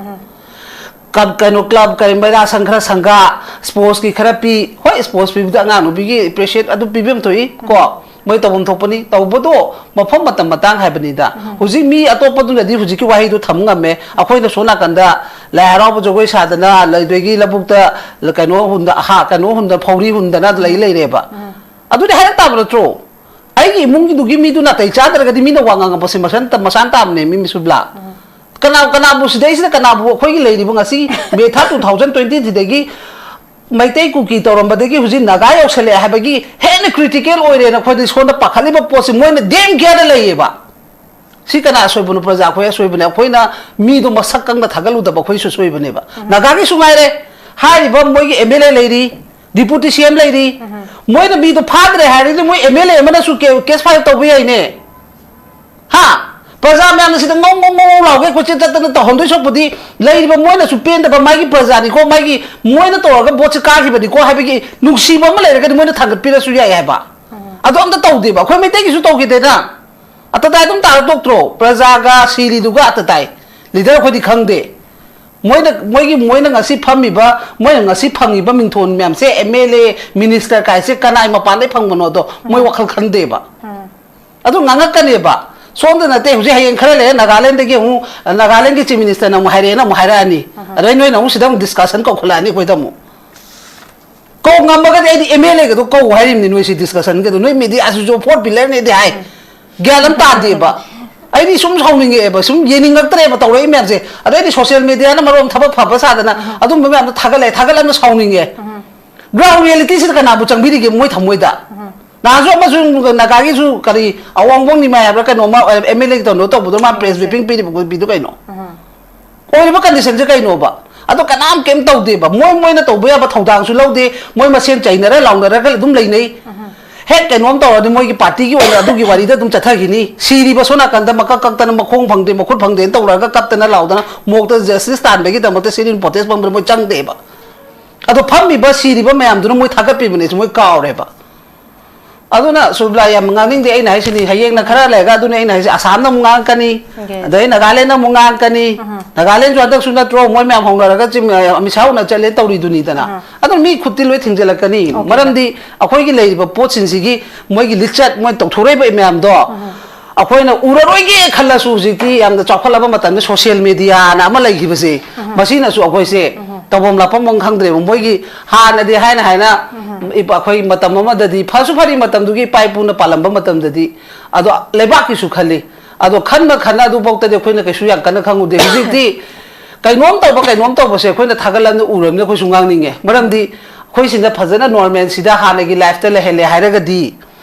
ꯀ-, ꯀꯩꯅꯣ, ꯀ꯭ꯂꯕ, ꯀꯔꯤ, ꯃꯩꯔꯥ ꯁꯪ ꯈꯔ ꯁꯪꯒ, ꯁ꯭ꯄꯣꯔꯠꯁꯀꯤ ꯈꯔ ꯄꯤ꯫ ꯍꯣꯏ, ꯁ꯭ꯄꯣꯔꯠꯁ ꯄꯤꯕꯗ ꯑꯉꯥꯡ ꯅꯨꯄꯤꯒꯤ ꯑꯦꯄ꯭ꯔꯤꯁꯤꯌꯦꯠ ꯑꯗꯨ ꯄꯤꯕ ꯑꯃ ꯊꯣꯛꯏ ꯀꯣ, ꯃꯣꯏ ꯇꯧꯐꯝ ꯊꯣꯛꯄꯅꯤ꯫ ꯇꯧꯕꯗꯣ ꯃꯐꯝ ꯃꯇꯝ ꯃꯇꯥꯡ ꯍꯥꯏꯕꯅꯤꯗ꯫ ꯍꯧꯖꯤꯛ ꯃꯤ ꯑꯇꯣꯞꯄꯗꯨꯅꯗꯤ ꯍꯧꯖꯤꯛꯀꯤ ꯋꯥꯍꯩꯗꯨ ꯊꯝ ꯉꯝꯃꯦ, ꯑꯩꯈꯣꯏꯅ ꯁꯣꯝ ꯅꯥꯀꯟꯗ ꯂꯥꯏ ꯍꯔꯥꯎꯕ ꯖꯒꯣꯏ ꯁꯥꯗꯅ, ꯑꯗꯒꯤ ꯂꯧꯕꯨꯛꯇ ꯀꯩꯅꯣ ꯍꯨꯟꯗ-, ꯍꯥ, ꯀꯩꯅꯣ ꯍꯨꯟꯗ-, ꯐꯧꯔꯤ ꯍꯨꯟꯗꯅ ꯂꯩ ꯂꯩꯔꯦꯕ꯫ ꯑꯗꯨꯗꯤ ꯍꯥꯏꯔꯛ ꯇꯥꯕ ꯅꯠꯇ꯭ꯔꯣ? ꯑꯩꯒꯤ ꯏꯃꯨꯡꯒꯤꯗꯨꯒꯤ ꯃꯤꯗꯨ ꯅꯥꯇꯩ ꯆꯥꯗ꯭ꯔꯒꯗꯤ ꯃꯤꯅ ꯋꯥ ꯉꯥꯡꯉꯛꯄꯁꯦ ꯃꯁꯥꯟ-, ꯃꯁꯥꯟ ꯇꯥꯕꯅꯦ, ꯃꯤ ꯃꯤꯁꯨꯕ꯭ꯂꯥ꯫ ꯀꯅꯥ, ꯀꯅꯥꯕꯨ ꯁꯤꯗꯩꯁꯤꯗ ꯀꯅꯥꯕꯨ ꯑꯩꯈꯣꯏꯒꯤ ꯂꯩꯔꯤꯕ ꯉꯁꯤ ꯃꯦ ꯊꯥ ꯇꯨ ꯊꯥꯎꯖꯟ ꯇ꯭ꯋꯦꯟꯇꯤ ꯊ꯭ꯔꯤꯗꯒꯤ ꯃꯩꯇꯩ ꯀꯨꯀꯤ ꯇꯧꯔꯝꯕꯗꯒꯤ ꯍꯧꯖꯤꯛ ꯅꯥꯒꯥ ꯌꯧꯁꯜꯂꯛꯑꯦ ꯍꯥꯏꯕꯒꯤ ꯍꯦꯟꯅ ꯀ꯭ꯔꯤꯇꯤꯀꯦꯜ ꯑꯣꯏꯔꯦꯅ ꯑꯩꯈꯣꯏꯗ ꯁꯣꯝꯗ ꯄꯥꯈꯠꯂꯤꯕ ꯄꯣꯠꯁꯤ ꯃꯣꯏꯅ ꯗꯦꯝ ꯀꯤꯌꯔꯗ ꯂꯩꯌꯦꯕ꯫ ꯁꯤ ꯀꯅꯥ ꯑꯁꯣꯏꯕꯅꯣ? ꯄ꯭ꯔꯖꯥ ꯑꯩꯈꯣꯏ ꯑꯁꯣꯏꯕꯅꯦ꯫ ꯑꯩꯈꯣꯏꯅ ꯃꯤꯗꯣ ꯃꯁꯛ ꯈꯪꯅ ꯊꯥꯒꯠꯂꯨꯗꯕ ꯑꯩꯈꯣꯏꯁꯨ ꯁꯣꯏꯕꯅꯦꯕ꯫ ꯅꯥꯒꯥꯒꯤꯁꯨ ꯉꯥꯏꯔꯦ, ꯍꯥꯏꯔꯤꯕ ꯃꯣꯏꯒꯤ ꯑꯦꯝ ꯑꯦꯜ ꯑꯦ ꯂꯩꯔꯤ, ꯗꯤꯄꯨꯇꯤ ꯁꯤ ꯑꯦꯝ ꯂꯩꯔꯤ, ꯃꯣꯏꯅ ꯃꯤꯗꯣ ꯐꯥꯗ꯭ꯔꯦ ꯍꯥꯏꯔꯗꯤ ꯃꯣꯏ ꯑꯦꯝ ꯑꯦꯜ ꯑꯦ ꯑꯃꯅꯁꯨ ꯀꯦ-, ꯀꯦꯁ ꯐꯥꯏꯜ ꯇꯧꯕ ꯌꯥꯏꯅꯦ꯫ ꯍꯥ? ꯄ꯭ꯔꯖꯥ ꯃꯌꯥꯝꯅ ꯁꯤꯗ ꯉꯧ ꯉꯧ ꯉꯧ ꯉꯧ ꯂꯥꯎꯒꯦ ꯀꯣꯏꯆꯠ ꯆꯠꯇꯅ ꯇꯧꯍꯟꯗꯣꯏ ꯁꯔꯨꯛꯄꯨꯗꯤ ꯂꯩꯔꯤꯕ ꯃꯣꯏꯅꯁꯨ ꯄꯦꯟꯗꯕ ꯃꯥꯒꯤ ꯄ꯭ꯔꯖꯥꯅꯤꯀꯣ, ꯃꯥꯒꯤ ꯃꯣꯏꯅ ꯇꯧꯔꯒ ꯚꯣꯠꯁꯦ ꯀꯥꯈꯤꯕꯅꯤꯀꯣ ꯍꯥꯏꯕꯒꯤ ꯅꯨꯡꯁꯤꯕ ꯑꯃ ꯂꯩꯔꯒꯗꯤ ꯃꯣꯏꯅ ꯊꯥꯡꯒꯠꯄꯤꯔꯁꯨ ꯌꯥꯏ ꯍꯥꯏꯕ꯫ ꯑꯗꯣ ꯑꯝꯇ ꯇꯧꯗꯦꯕ꯫ ꯑꯩꯈꯣꯏ ꯃꯩꯇꯩꯒꯤꯁꯨ ꯇꯧꯈꯤꯗꯦꯅ꯫ ꯑꯇꯇꯥꯏ ꯑꯗꯨꯝ ꯇꯥꯔ ꯇꯣꯛꯇ꯭ꯔꯣ? ꯄ꯭ꯔꯖꯥꯒ ꯁꯤꯔꯤꯗꯨꯒ ꯑꯇꯇꯥꯏ꯫ ꯂꯤꯗꯔ ꯑꯩꯈꯣꯏꯗꯤ ꯈꯪꯗꯦ꯫ ꯃꯣꯏꯅ, ꯃꯣꯏꯒꯤ, ꯃꯣꯏꯅ ꯉꯁꯤ ꯐꯝꯃꯤꯕ, ꯃꯣꯏꯅ ꯉꯁꯤ ꯐꯪꯉꯤꯕ ꯃꯤꯡꯊꯣꯟ ꯃꯌꯥꯝꯁꯦ, ꯑꯦꯝ ꯑꯦꯜ ꯑꯦ, ꯃꯤꯅꯤꯁꯇꯔ ꯀꯥꯏꯁꯦ ꯀꯅꯥꯏ ꯃꯄꯥꯟꯗꯩ ꯐꯪꯕꯅꯣꯗꯣ ꯃꯣꯏ ꯋꯥꯈꯜ ꯈꯟꯗꯦꯕ꯫ ꯑꯗꯨ ꯉꯥꯡꯉꯛꯀꯅꯦꯕ꯫ ꯁꯣꯝꯗ ꯅꯠꯇꯦ, ꯍꯧꯖꯤꯛ ꯍꯌꯦꯡ ꯈꯔ ꯂꯩꯔꯦ ꯅꯥꯒꯥꯂꯦꯟꯗꯒꯤ ꯑꯃꯨꯛ, ꯅꯥꯒꯥꯂꯦꯟꯒꯤ ꯆꯤꯐ ꯃꯤꯅꯤꯁꯇꯔꯅ ꯑꯃꯨꯛ ꯍꯥꯏꯔꯛꯑꯦꯅ ꯑꯃꯨꯛ ꯍꯥꯏꯔꯛꯑꯅꯤ꯫ ꯑꯗꯩ ꯅꯣꯏꯅ ꯑꯃꯨꯛ ꯁꯤꯗ ꯑꯃꯨꯛ ꯗꯤꯁꯀꯁꯟ ꯀꯧꯈꯠꯂꯛꯑꯅꯤ ꯑꯩꯈꯣꯏꯗ ꯑꯃꯨꯛ꯫ ꯀꯧ ꯉꯝꯃꯒꯗꯤ ꯑꯩꯗꯤ ꯑꯦꯝ ꯑꯦꯜ ꯑꯦꯒꯗꯣ ꯀꯧ ꯍꯥꯏꯔꯤꯕꯅꯤ, ꯅꯣꯏꯁꯤ ꯗꯤꯁꯀꯁꯟꯒꯗꯣ꯫ ꯅꯣꯏ ꯃꯦꯗꯤꯌꯥꯁꯤꯁꯨ ꯐꯣꯔ ꯄꯤꯂꯔꯅꯦꯗꯤ ꯍꯥꯏ꯫ ꯒ꯭ꯌꯥꯟ ꯑꯃ ꯇꯥꯗꯦꯕ꯫ ꯑꯩꯗꯤ ꯁꯨꯝ ꯁꯥꯎꯅꯤꯡꯉꯛꯑꯦꯕ, ꯁꯨꯝ ꯌꯦꯡꯅꯤꯡꯉꯛꯇ꯭ꯔꯦꯕ ꯇꯧꯔꯛꯏ ꯃꯌꯥꯝꯁꯦ꯫ ꯑꯗꯩꯗꯤ ꯁꯣꯁꯤꯌꯦꯜ ꯃꯦꯗꯤꯌꯥꯅ ꯃꯔꯣꯟ ꯊꯕꯛ ꯐꯕ ꯁꯥꯗꯅ ꯑꯗꯨꯝꯕ ꯃꯌꯥꯝꯗꯣ ꯊꯥꯒꯠꯂꯛꯑꯦ, ꯊꯥꯒꯠꯂꯛꯑꯒ ꯁꯥꯎꯅꯤꯡꯉꯦ꯫ ꯒ꯭ꯔꯥꯎꯟ ꯔꯤꯌꯦꯂꯤꯇꯤꯁꯤꯗ ꯀꯅꯥꯕꯨ ꯆꯪꯕꯤꯔꯤꯒꯦ ꯃꯣꯏ ꯊꯃꯣꯏꯗ? ꯅꯍꯥꯟꯁꯨ ꯑꯃꯁꯨ ꯅꯥꯒꯥꯒꯤꯁꯨ ꯀꯔꯤ ꯑꯋꯥꯡꯕꯣꯡ ꯅꯤꯃꯥꯏ ꯍꯥꯏꯕ꯭ꯔꯥ ꯀꯩꯅꯣꯃ ꯑꯦꯝ ꯑꯦꯜ ꯑꯦ ꯀꯩꯅꯣ ꯇꯧꯕꯗꯣ ꯃꯥ ꯄ꯭ꯔꯦꯁ ꯕ꯭ꯔꯤꯐꯤꯡ ꯄꯤꯔꯤꯕ ꯄꯤꯗꯣ ꯀꯩꯅꯣ? ꯑꯣꯏꯔꯤꯕ ꯀꯟꯗꯤꯁꯟꯁꯦ ꯀꯩꯅꯣꯕ? ꯑꯗꯣ ꯀꯅꯥꯝ ꯀꯩꯝ ꯇꯧꯗꯦꯕ꯫ ꯃꯣꯏ ꯃꯣꯏꯅ ꯇꯧꯕ ꯌꯥꯕ ꯊꯧꯗꯥꯡꯁꯨ ꯂꯧꯗꯦ꯫ ꯃꯣꯏ ꯃꯁꯦꯟ ꯆꯩꯅꯔ ꯂꯥꯎꯅꯔꯒ ꯑꯗꯨꯝ ꯂꯩꯅꯩ꯫ ꯍꯦꯛ ꯀꯩꯅꯣꯝ ꯇꯧꯔꯗꯤ ꯃꯣꯏꯒꯤ ꯄꯥꯔꯇꯤꯒꯤ ꯑꯣꯏꯅ ꯑꯗꯨꯒꯤ ꯋꯥꯔꯤꯗ ꯑꯗꯨꯝ ꯆꯠꯊꯈꯤꯅꯤ꯫ ꯁꯤꯔꯤꯕ ꯁꯣꯝ ꯅꯥꯀꯟꯗ ꯃꯀꯛ ꯀꯛꯇꯅ ꯃꯈꯣꯡ ꯐꯪꯗꯦ ꯃꯈꯨꯠ ꯐꯪꯗꯦꯅ ꯇꯧꯔꯒ ꯀꯞꯇꯅ ꯂꯥꯎꯗꯅ ꯃꯣꯛꯇ ꯖꯁꯇꯤꯁ ꯇꯥꯟꯕꯒꯤꯗꯃꯛꯇ ꯁꯤꯠ ꯏꯟ ꯄ꯭ꯔꯣꯇꯦꯁ ꯐꯝꯕꯗ ꯃꯣꯏ ꯆꯪꯗꯦꯕ꯫ ꯑꯗꯣ ꯐꯝꯃꯤꯕ ꯁꯤꯔꯤꯕ ꯃꯌꯥꯝꯗꯨꯅ ꯃꯣꯏ ꯊꯥꯒꯠꯄꯤꯕꯅꯦꯁꯦ ꯃꯣꯏ ꯀꯥꯎꯔꯦꯕ꯫ ꯑꯗꯨꯅ ꯁꯨꯕ꯭ꯂꯥ ꯌꯥꯝ ꯉꯥꯡꯅꯤꯡꯗꯦ ꯑꯩꯅ ꯍꯥꯏꯁꯤꯅꯤ꯫ ꯍꯌꯦꯡꯅ ꯈꯔ ꯂꯩꯔꯒ ꯑꯗꯨꯅ ꯑꯩꯅ ꯍꯥꯏꯁꯦ ꯑꯁꯥꯝꯅ ꯑꯃꯨꯛ ꯉꯥꯡꯉꯛꯀꯅꯤ, ꯑꯗꯩ ꯅꯥꯒꯥꯂꯦꯟꯗ ꯑꯃꯨꯛ ꯉꯥꯡꯉꯛꯀꯅꯤ꯫ ꯅꯥꯒꯥꯂꯦꯟꯁꯨ ꯍꯟꯗꯛꯁꯨ ꯅꯠꯇ꯭ꯔꯣ ꯃꯣꯏ ꯃꯌꯥꯝ ꯍꯧꯅꯔꯒ ꯆꯤꯝ-, ꯑꯃꯤꯠ ꯁꯥꯍ ꯎꯅ ꯆꯠꯂꯦ ꯇꯧꯔꯤꯗꯨꯅꯤꯗꯅ꯫ ꯑꯗꯨꯅ ꯃꯤ ꯈꯨꯠꯇꯤ ꯂꯣꯏ ꯊꯤꯡꯖꯤꯜꯂꯛꯀꯅꯤ꯫ ꯃꯔꯝꯗꯤ ꯑꯩꯈꯣꯏꯒꯤ ꯂꯩꯔꯤꯕ ꯄꯣꯠꯁꯤꯡꯁꯤꯒꯤ ꯃꯣꯏꯒꯤ ꯂꯤꯆꯠ ꯃꯣꯏ ꯇꯧꯊꯣꯔꯛꯏꯕ ꯃꯌꯥꯝꯗꯣ ꯑꯩꯈꯣꯏꯅ ꯎꯔꯔꯣꯏꯒꯦ ꯈꯜꯂꯁꯨ ꯍꯧꯖꯤꯛꯇꯤ ꯌꯥꯝꯅ ꯆꯥꯎꯈꯠꯂꯕ ꯃꯇꯝꯗ ꯁꯣꯁꯤꯌꯦꯜ ꯃꯦꯗꯤꯌꯥꯅ ꯑꯃ ꯂꯩꯈꯤꯕꯁꯦ, ꯃꯁꯤꯅꯁꯨ ꯑꯩꯈꯣꯏꯁꯦ ꯇꯧꯐꯝ ꯂꯥꯛꯐꯝ ꯑꯃ ꯈꯪꯗ꯭ꯔꯦꯕ꯫ ꯃꯣꯏꯒꯤ ꯍꯥꯟꯅꯗꯤ ꯍꯥꯏꯅ ꯍꯥꯏꯅ ꯏꯄꯥ-, ꯑꯩꯈꯣꯏ ꯃꯇꯝ ꯑꯃꯗꯗꯤ ꯐꯁꯨ ꯐꯔꯤ ꯃꯇꯝꯗꯨꯒꯤ ꯏꯄꯥ ꯏꯄꯨꯅ ꯄꯥꯜꯂꯝꯕ ꯃꯇꯝꯗꯗꯤ ꯑꯗꯣ ꯂꯩꯕꯥꯛꯀꯤꯁꯨ ꯈꯜꯂꯤ꯫ ꯑꯗꯣ ꯈꯟꯕ ꯈꯟꯅ ꯑꯗꯨꯐꯥꯎꯗꯗꯤ ꯑꯩꯈꯣꯏꯅ ꯀꯩꯁꯨ ꯌꯥꯝ ꯀꯟꯅ ꯈꯪꯉꯨꯗꯦ꯫ ꯍꯧꯖꯤꯛꯇꯤ ꯀꯩꯅꯣꯝ ꯇꯧꯕ ꯀꯩꯅꯣꯝ ꯇꯧꯕꯁꯦ ꯑꯩꯈꯣꯏꯅ ꯊꯥꯒꯠꯂꯕꯅꯤꯅ ꯎꯔꯕꯅꯤꯅ ꯑꯩꯈꯣꯏꯁꯨ ꯉꯥꯡꯅꯤꯡꯉꯦ꯫ ꯃꯔꯝꯗꯤ ꯑꯩꯈꯣꯏ ꯁꯤꯗ ꯐꯖꯅ ꯅꯣꯔꯃꯦꯜ ꯁꯤꯗ ꯍꯥꯟꯅꯒꯤ ꯂꯥꯏꯐꯇ ꯂꯩꯍꯜꯂꯦ ꯍꯥꯏꯔꯒꯗꯤ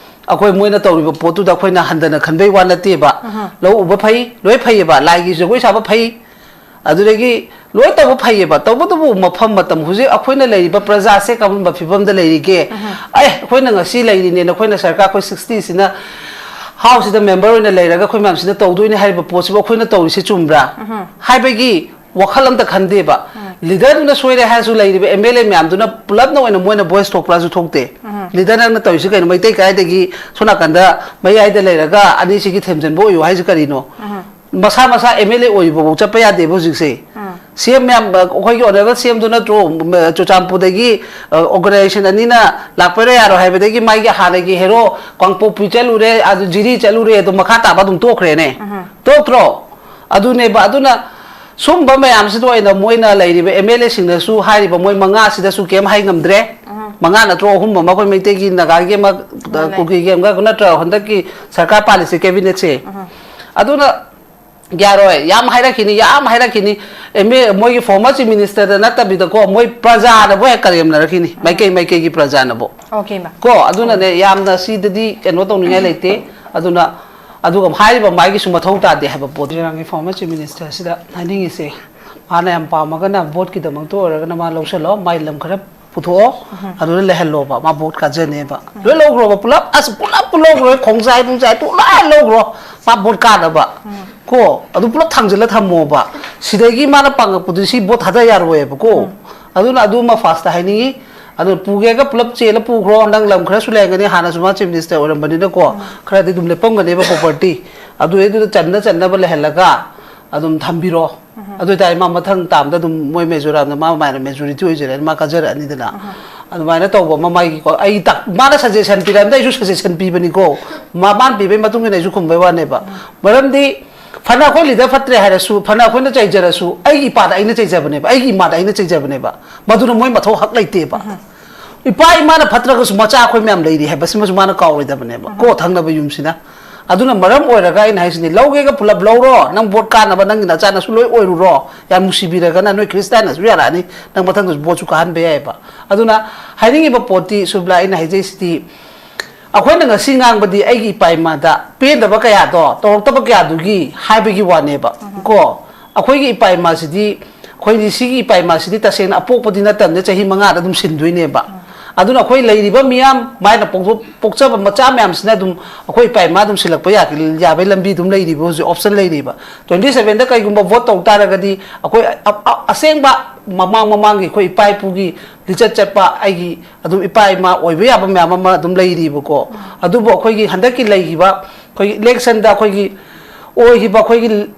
ꯑꯩꯈꯣꯏ ꯃꯣꯏꯅ ꯇꯧꯔꯤꯕ ꯄꯣꯠꯇꯨꯗ ꯑꯩꯈꯣꯏꯅ ꯍꯟꯊꯅ ꯈꯟꯕꯩ ꯋꯥ ꯅꯠꯇꯦꯕ꯫ ꯂꯧ ꯎꯕ ꯐꯩ, ꯂꯣꯏ ꯐꯩꯌꯦꯕ, ꯂꯥꯏꯒꯤ ꯖꯒꯣꯏ ꯁꯥꯕ ꯐꯩ, ꯑꯗꯨꯗꯒꯤ ꯂꯣꯏ ꯇꯧꯕ ꯐꯩꯌꯦꯕ꯫ ꯇꯧꯕꯇꯕꯨ ꯃꯐꯝ ꯃꯇꯝ ꯍꯧꯖꯤꯛ ꯑꯩꯈꯣꯏꯅ ꯂꯩꯔꯤꯕ ꯄ꯭ꯔꯖꯥꯁꯦ ꯀꯔꯝꯕ ꯐꯤꯕꯝꯗ ꯂꯩꯔꯤꯒꯦ? ꯑꯦ, ꯑꯩꯈꯣꯏꯅ ꯉꯁꯤ ꯂꯩꯔꯤꯅꯦꯅ ꯑꯩꯈꯣꯏꯅ ꯁꯔꯀꯥꯔ ꯑꯩꯈꯣꯏ ꯁꯤꯛꯁꯇꯤꯁꯤꯅ ꯍꯥꯎꯁꯁꯤꯗ ꯃꯦꯝꯕꯔ ꯑꯣꯏꯅ ꯂꯩꯔꯒ ꯑꯩꯈꯣꯏ ꯃꯌꯥꯝꯁꯤꯅ ꯇꯧꯗꯣꯏꯅꯦ ꯍꯥꯏꯔꯤꯕ ꯄꯣꯠꯁꯤꯕꯨ ꯑꯩꯈꯣꯏꯅ ꯇꯧꯔꯤꯁꯦ ꯆꯨꯝꯕ꯭ꯔꯥ ꯍꯥꯏꯕꯒꯤ ꯋꯥꯈꯜ ꯑꯝꯇ ꯈꯟꯗꯦꯕ꯫ ꯂꯤꯗꯔꯗꯨꯅ ꯁꯣꯏꯔꯦ ꯍꯥꯏꯔꯁꯨ ꯂꯩꯔꯤꯕ ꯑꯦꯝ ꯑꯦꯜ ꯑꯦ ꯃꯌꯥꯝꯗꯨꯅ ꯄꯨꯂꯞꯅ ꯑꯣꯏꯅ ꯃꯣꯏꯅ ꯚꯣꯏꯁ ꯊꯣꯛꯄ꯭ꯔꯥꯁꯨ ꯊꯣꯛꯇꯦ꯫ ꯂꯤꯗꯔ ꯅꯪꯅ ꯇꯧꯔꯤꯁꯤ ꯀꯩꯅꯣ? ꯃꯩꯇꯩ ꯀꯥꯏꯗꯒꯤ ꯁꯣꯝ ꯅꯥꯀꯟꯗ ꯃꯌꯥꯏꯗ ꯂꯩꯔꯒ ꯑꯅꯤꯁꯤꯒꯤ ꯊꯦꯝꯖꯤꯟꯕ ꯑꯣꯏꯌꯨ ꯍꯥꯏꯁꯤ ꯀꯔꯤꯅꯣ? ꯃꯁꯥ ꯃꯁꯥ ꯑꯦꯝ ꯑꯦꯜ ꯑꯦ ꯑꯣꯏꯔꯤꯕꯐꯥꯎ ꯆꯠꯄ ꯌꯥꯗꯦꯕ ꯍꯧꯖꯤꯛꯁꯦ꯫ ꯁꯤ ꯑꯦꯝ ꯃꯌꯥꯝ, ꯑꯩꯈꯣꯏꯒꯤ ꯑꯣꯅꯔꯦꯕꯜ ꯁꯤ ꯑꯦꯝꯗꯨ ꯅꯠꯇ꯭ꯔꯣ, ꯆꯨꯔꯆꯥꯟꯄꯨꯔꯗꯒꯤ ꯑꯣꯔꯒꯅꯥꯏꯖꯦꯁꯟ ꯑꯅꯤꯅ ꯂꯥꯛꯄꯩꯔꯥ ꯌꯥꯔꯣꯏ ꯍꯥꯏꯕꯗꯒꯤ ꯃꯥꯒꯤ ꯍꯥꯟꯅꯒꯤ ꯍꯦꯔꯣ ꯀꯥꯡꯄꯣꯛꯄꯤ ꯆꯠꯂꯨꯔꯦ, ꯑꯗꯨ ꯖꯤꯔꯤ ꯆꯠꯂꯨꯔꯦ, ꯑꯗꯨ ꯃꯈꯥ ꯇꯥꯕ ꯑꯗꯨꯝ ꯇꯣꯛꯈ꯭ꯔꯦꯅꯦ꯫ ꯇꯣꯛꯇ꯭ꯔꯣ? ꯑꯗꯨꯅꯦꯕ꯫ ꯑꯗꯨꯅ ꯁꯨꯝꯕ ꯃꯌꯥꯝꯁꯤꯗ ꯑꯣꯏꯅ ꯃꯣꯏꯅ ꯂꯩꯔꯤꯕ ꯑꯦꯝ ꯑꯦꯜ ꯑꯦꯁꯤꯡꯅꯁꯨ ꯍꯥꯏꯔꯤꯕ ꯃꯣꯏ ꯃꯉꯥꯁꯤꯗꯁꯨ ꯀꯩꯝ ꯍꯥꯏ ꯉꯝꯗ꯭ꯔꯦ꯫ ꯃꯉꯥ ꯅꯠꯇ꯭ꯔꯣ ꯑꯍꯨꯝ ꯑꯃ ꯑꯩꯈꯣꯏ ꯃꯩꯇꯩꯒꯤ ꯅꯥꯒꯥꯒꯤ ꯑꯃ, ꯃꯥꯅꯦ꯫ ꯀꯨꯀꯤꯒꯤ ꯑꯃꯒ ꯅꯠꯇ꯭ꯔꯣ ꯍꯟꯗꯛꯀꯤ ꯁꯔꯀꯥꯔ ꯄꯥꯜꯂꯤꯁꯦ, ꯀꯦꯕꯤꯅꯦꯠꯁꯦ? ꯑꯗꯨꯅ ꯌꯥꯔꯣꯏ, ꯌꯥꯝ ꯍꯥꯏꯔꯛꯈꯤꯅꯤ, ꯌꯥꯝ ꯍꯥꯏꯔꯛꯈꯤꯅꯤ꯫ ꯑꯦꯝ ꯑꯦ, ꯃꯣꯏꯒꯤ ꯐꯣꯔꯃꯔ ꯆꯤꯐ ꯃꯤꯅꯤꯁꯇꯔꯗ ꯅꯠꯇꯕꯤꯗꯀꯣ, ꯃꯣꯏ ꯄ꯭ꯔꯖꯥꯅꯕꯨ ꯍꯦꯛ ꯀꯔꯦꯝꯅꯔꯛꯈꯤꯅꯤ, ꯃꯥꯏꯀꯩ ꯃꯥꯏꯀꯩꯒꯤ ꯄ꯭ꯔꯖꯥꯅꯕꯨ꯫ ꯑꯣꯀꯦ, ꯃꯥ꯫ ꯀꯣ, ꯑꯗꯨꯅꯅꯦ, ꯌꯥꯝꯅ ꯁꯤꯗꯗꯤ ꯀꯩꯅꯣ ꯇꯧꯅꯤꯡꯉꯥꯏ ꯂꯩꯇꯦ꯫ ꯑꯗꯨꯅ ꯑꯗꯨꯒ ꯍꯥꯏꯔꯤꯕ ꯃꯥꯒꯤꯁꯨ ꯃꯊꯧ ꯇꯥꯗꯦ ꯍꯥꯏꯕ ꯄꯣꯠ꯫ ꯃꯤꯖꯣꯔꯥꯝꯒꯤ ꯐꯣꯔꯃꯔ ꯆꯤꯐ ꯃꯤꯅꯤꯁꯇꯔꯁꯤꯗ ꯍꯥꯏꯅꯤꯡꯉꯤꯁꯦ, ꯃꯥꯅ ꯌꯥꯝ ꯄꯥꯝꯃꯒꯅ ꯚꯣꯠꯀꯤꯗꯃꯛꯇ ꯑꯣꯏꯔꯒꯅ ꯃꯥ ꯂꯧꯁꯜꯂꯣ, ꯃꯥꯏ ꯂꯝ ꯈꯔ ꯄꯨꯊꯣꯛꯑꯣ, ꯑꯗꯨꯗ ꯂꯩꯍꯜꯂꯣꯕ, ꯃꯥ ꯚꯣꯠ ꯀꯥꯖꯅꯦꯕ꯫ ꯂꯣꯏ ꯂꯧꯈ꯭ꯔꯣꯕ, ꯄꯨꯂꯞ, ꯑꯁ, ꯄꯨꯂꯞ ꯄꯨ ꯂꯧꯈ꯭ꯔꯣ, ꯈꯣꯡꯖꯥꯏ ꯅꯨꯡꯖꯥꯏ ꯄꯨꯂꯞ ꯂꯧꯈ꯭ꯔꯣ, ꯃꯥ ꯚꯣꯠ ꯀꯥꯅꯕ꯫ ꯀꯣ, ꯑꯗꯨ ꯄꯨꯂꯞ ꯊꯥꯡꯖꯤꯜꯂ ꯊꯝꯃꯣꯕ꯫ ꯁꯤꯗꯒꯤ ꯃꯥꯅ ꯄꯥꯡꯉꯛꯄꯗꯨꯗꯤ ꯁꯤ ꯚꯣꯠ ꯊꯥꯗ ꯌꯥꯔꯣꯏꯕꯀꯣ꯫ ꯑꯗꯨꯅ ꯑꯗꯨꯃ ꯐꯥꯔꯁꯇ ꯍꯥꯏꯅꯤꯡꯉꯤ꯫ ꯑꯗꯨ ꯄꯨꯒꯦꯒ ꯄꯨꯂꯞ ꯆꯦꯜꯂ ꯄꯨꯈ꯭ꯔꯣ, ꯅꯪ ꯂꯝ ꯈꯔꯁꯨ ꯂꯩꯔꯝꯒꯅꯤ, ꯍꯥꯟꯅꯁꯨ ꯃꯥ ꯆꯤꯐ ꯃꯤꯅꯤꯁꯇꯔ ꯑꯣꯏꯔꯝꯕꯅꯤꯅꯀꯣ, ꯈꯔꯗꯤ ꯑꯗꯨꯝ ꯂꯦꯞꯄꯝꯒꯅꯦꯕ ꯄ꯭ꯔꯣꯄꯔꯇꯤ꯫ ꯑꯗꯨ ꯑꯗꯨꯗ ꯆꯟꯅ ꯆꯟꯅꯕ ꯂꯩꯍꯜꯂꯒ ꯑꯗꯨꯝ ꯊꯝꯕꯤꯔꯣ꯫ ꯑꯗꯨ ꯑꯣꯏꯇꯥꯔꯗꯤ ꯃꯥ ꯃꯊꯪ ꯇꯥꯝꯗ ꯑꯗꯨꯝ ꯃꯣꯏ ꯃꯦꯖꯣꯔꯥꯝꯗ ꯃꯥ ꯃꯥꯏꯅ ꯃꯦꯖꯣꯔꯤꯇꯤ ꯑꯣꯏꯖꯔꯅꯤ, ꯃꯥ ꯀꯥꯖꯔꯛꯑꯅꯤꯗꯅ꯫ ꯑꯗꯨꯃꯥꯏꯅ ꯇꯧꯕ ꯑꯃ ꯃꯥꯒꯤꯀꯣ, ꯑꯩ ꯇꯥꯛ-, ꯃꯥꯅ ꯁꯖꯦꯁꯟ ꯄꯤꯔꯛꯑꯕꯗ ꯑꯩꯁꯨ ꯁꯖꯦꯁꯟ ꯄꯤꯕꯅꯤꯀꯣ꯫ ꯃꯥ-, ꯃꯥꯅ ꯄꯤꯕꯒꯤ ꯃꯇꯨꯡ ꯏꯟꯅ ꯑꯩꯁꯨ ꯈꯨꯝꯕꯩ ꯋꯥꯅꯦꯕ꯫ ꯃꯔꯝꯗꯤ ꯐꯅ ꯑꯩꯈꯣꯏ ꯂꯤꯗꯔ ꯐꯠꯇ꯭ꯔꯦ ꯍꯥꯏꯔꯁꯨ, ꯐꯅ ꯑꯩꯈꯣꯏꯅ ꯆꯩꯖꯔꯁꯨ, ꯑꯩꯒꯤ ꯏꯄꯥꯗ ꯑꯩꯅ ꯆꯩꯖꯕꯅꯦꯕ, ꯑꯩꯒꯤ ꯏꯃꯥꯗ ꯑꯩꯅ ꯆꯩꯖꯕꯅꯦꯕ꯫ ꯃꯗꯨꯅ ꯃꯣꯏ ꯃꯊꯧ ꯍꯛ ꯂꯩꯇꯦꯕ꯫ ꯏꯄꯥ ꯏꯃꯥꯅ ꯐꯠꯇ꯭ꯔꯒꯁꯨ ꯃꯆꯥ ꯑꯩꯈꯣꯏ ꯃꯌꯥꯝ ꯂꯩꯔꯤ ꯍꯥꯏꯕꯁꯤꯃꯁꯨ ꯃꯥꯅ ꯀꯥꯎꯔꯣꯏꯗꯕꯅꯦꯕ, ꯀꯣ, ꯊꯪꯅꯕ ꯌꯨꯝꯁꯤꯅ꯫ ꯑꯗꯨꯅ ꯃꯔꯝ ꯑꯣꯏꯔꯒ ꯑꯩꯅ ꯍꯥꯏꯁꯤꯅꯤ, ꯂꯧꯒꯦꯒ ꯄꯨꯂꯞ ꯂꯧꯔꯣ, ꯅꯪ ꯚꯣꯠ ꯀꯥꯅꯕ ꯅꯪꯒꯤ ꯅꯆꯥꯅꯁꯨ ꯂꯣꯏ ꯑꯣꯏꯔꯨꯔꯣ, ꯌꯥꯝ ꯅꯨꯡꯁꯤꯕꯤꯔꯒꯅ ꯅꯣꯏ ꯈ꯭ꯔꯤꯁꯇꯥꯟꯅꯁꯨ ꯌꯥꯔꯛꯑꯅꯤ, ꯅꯪ ꯃꯊꯪꯗꯁꯨ ꯚꯣꯠꯁꯨ ꯀꯥꯍꯟꯕ ꯌꯥꯏꯑꯕ꯫ ꯑꯗꯨꯅ ꯍꯥꯏꯅꯤꯡꯉꯤꯕ ꯄꯣꯠꯇꯤ, ꯁꯨꯕ꯭ꯂꯥ, ꯑꯩꯅ ꯍꯥꯏꯖꯩꯁꯤꯗꯤ, ꯑꯩꯈꯣꯏꯅ ꯉꯁꯤ ꯉꯥꯡꯕꯗꯤ ꯑꯩꯒꯤ ꯏꯄꯥ ꯏꯃꯥꯗ ꯄꯦꯟꯗꯕ ꯀꯌꯥꯗꯣ, ꯇꯧꯔꯛꯇꯕ ꯀꯌꯥꯗꯨꯒꯤ ꯍꯥꯏꯕꯒꯤ ꯋꯥꯅꯦꯕ꯫ ꯀꯣ, ꯑꯩꯈꯣꯏꯒꯤ ꯏꯄꯥ ꯏꯃꯥꯁꯤꯗꯤ, ꯑꯩꯈꯣꯏꯗꯤ ꯁꯤꯒꯤ ꯏꯄꯥ ꯏꯃꯥꯁꯤꯗꯤ ꯇꯁꯦꯡꯅ ꯑꯄꯣꯛꯄꯗꯤ ꯅꯠꯇꯕꯅꯤꯅ ꯆꯍꯤ ꯃꯉꯥꯗ ꯑꯗꯨꯝ ꯁꯤꯟꯗꯣꯏꯅꯦꯕ꯫ ꯑꯗꯨꯅ ꯑꯩꯈꯣꯏ ꯂꯩꯔꯤꯕ ꯃꯤꯌꯥꯝ, ꯃꯥꯏꯅ ꯄꯣꯛꯊꯣꯛ-, ꯄꯣꯛꯆꯕ ꯃꯆꯥ ꯃꯌꯥꯝꯁꯤꯅ ꯑꯗꯨꯝ ꯑꯩꯈꯣꯏ ꯏꯄꯥ ꯏꯃꯥ ꯑꯗꯨꯝ ꯁꯤꯜꯂꯛꯄ ꯌꯥ-, ꯌꯥꯕꯒꯤ ꯂꯝꯕꯤ ꯑꯗꯨꯝ ꯂꯩꯔꯤꯕ, ꯍꯧꯖꯤꯛ ꯑꯣꯞꯁꯟ ꯂꯩꯔꯤꯕ꯫ ꯇ꯭ꯋꯦꯟꯇꯤ ꯁꯚꯦꯟꯗ ꯀꯩꯒꯨꯝꯕ ꯚꯣꯠ ꯇꯧ ꯇꯥꯔꯒꯗꯤ ꯑꯩꯈꯣꯏ ꯑ-, ꯑ-, ꯑꯁꯦꯡꯕ ꯃꯃꯥꯡ ꯃꯃꯥꯡꯒꯤ ꯑꯩꯈꯣꯏ ꯏꯄꯥ ꯏꯄꯨꯒꯤ ꯂꯤꯆꯠ ꯆꯠꯄ, ꯑꯩꯒꯤ ꯑꯗꯨꯝ ꯏꯄꯥ ꯏꯃꯥ ꯑꯣꯏꯕ ꯌꯥꯕ ꯃꯌꯥꯝ ꯑꯃ ꯑꯗꯨꯝ ꯂꯩꯔꯤꯕꯀꯣ꯫ ꯑꯗꯨꯕꯨ ꯑꯩꯈꯣꯏꯒꯤ ꯍꯟꯗꯛꯀꯤ ꯂꯩꯈꯤꯕ ꯑꯩꯈꯣꯏꯒꯤ ꯏꯂꯦꯛꯁꯟꯗ ꯑꯩꯈꯣꯏꯒꯤ ꯑꯣꯏꯈꯤꯕ ꯑꯩꯈꯣꯏꯒꯤ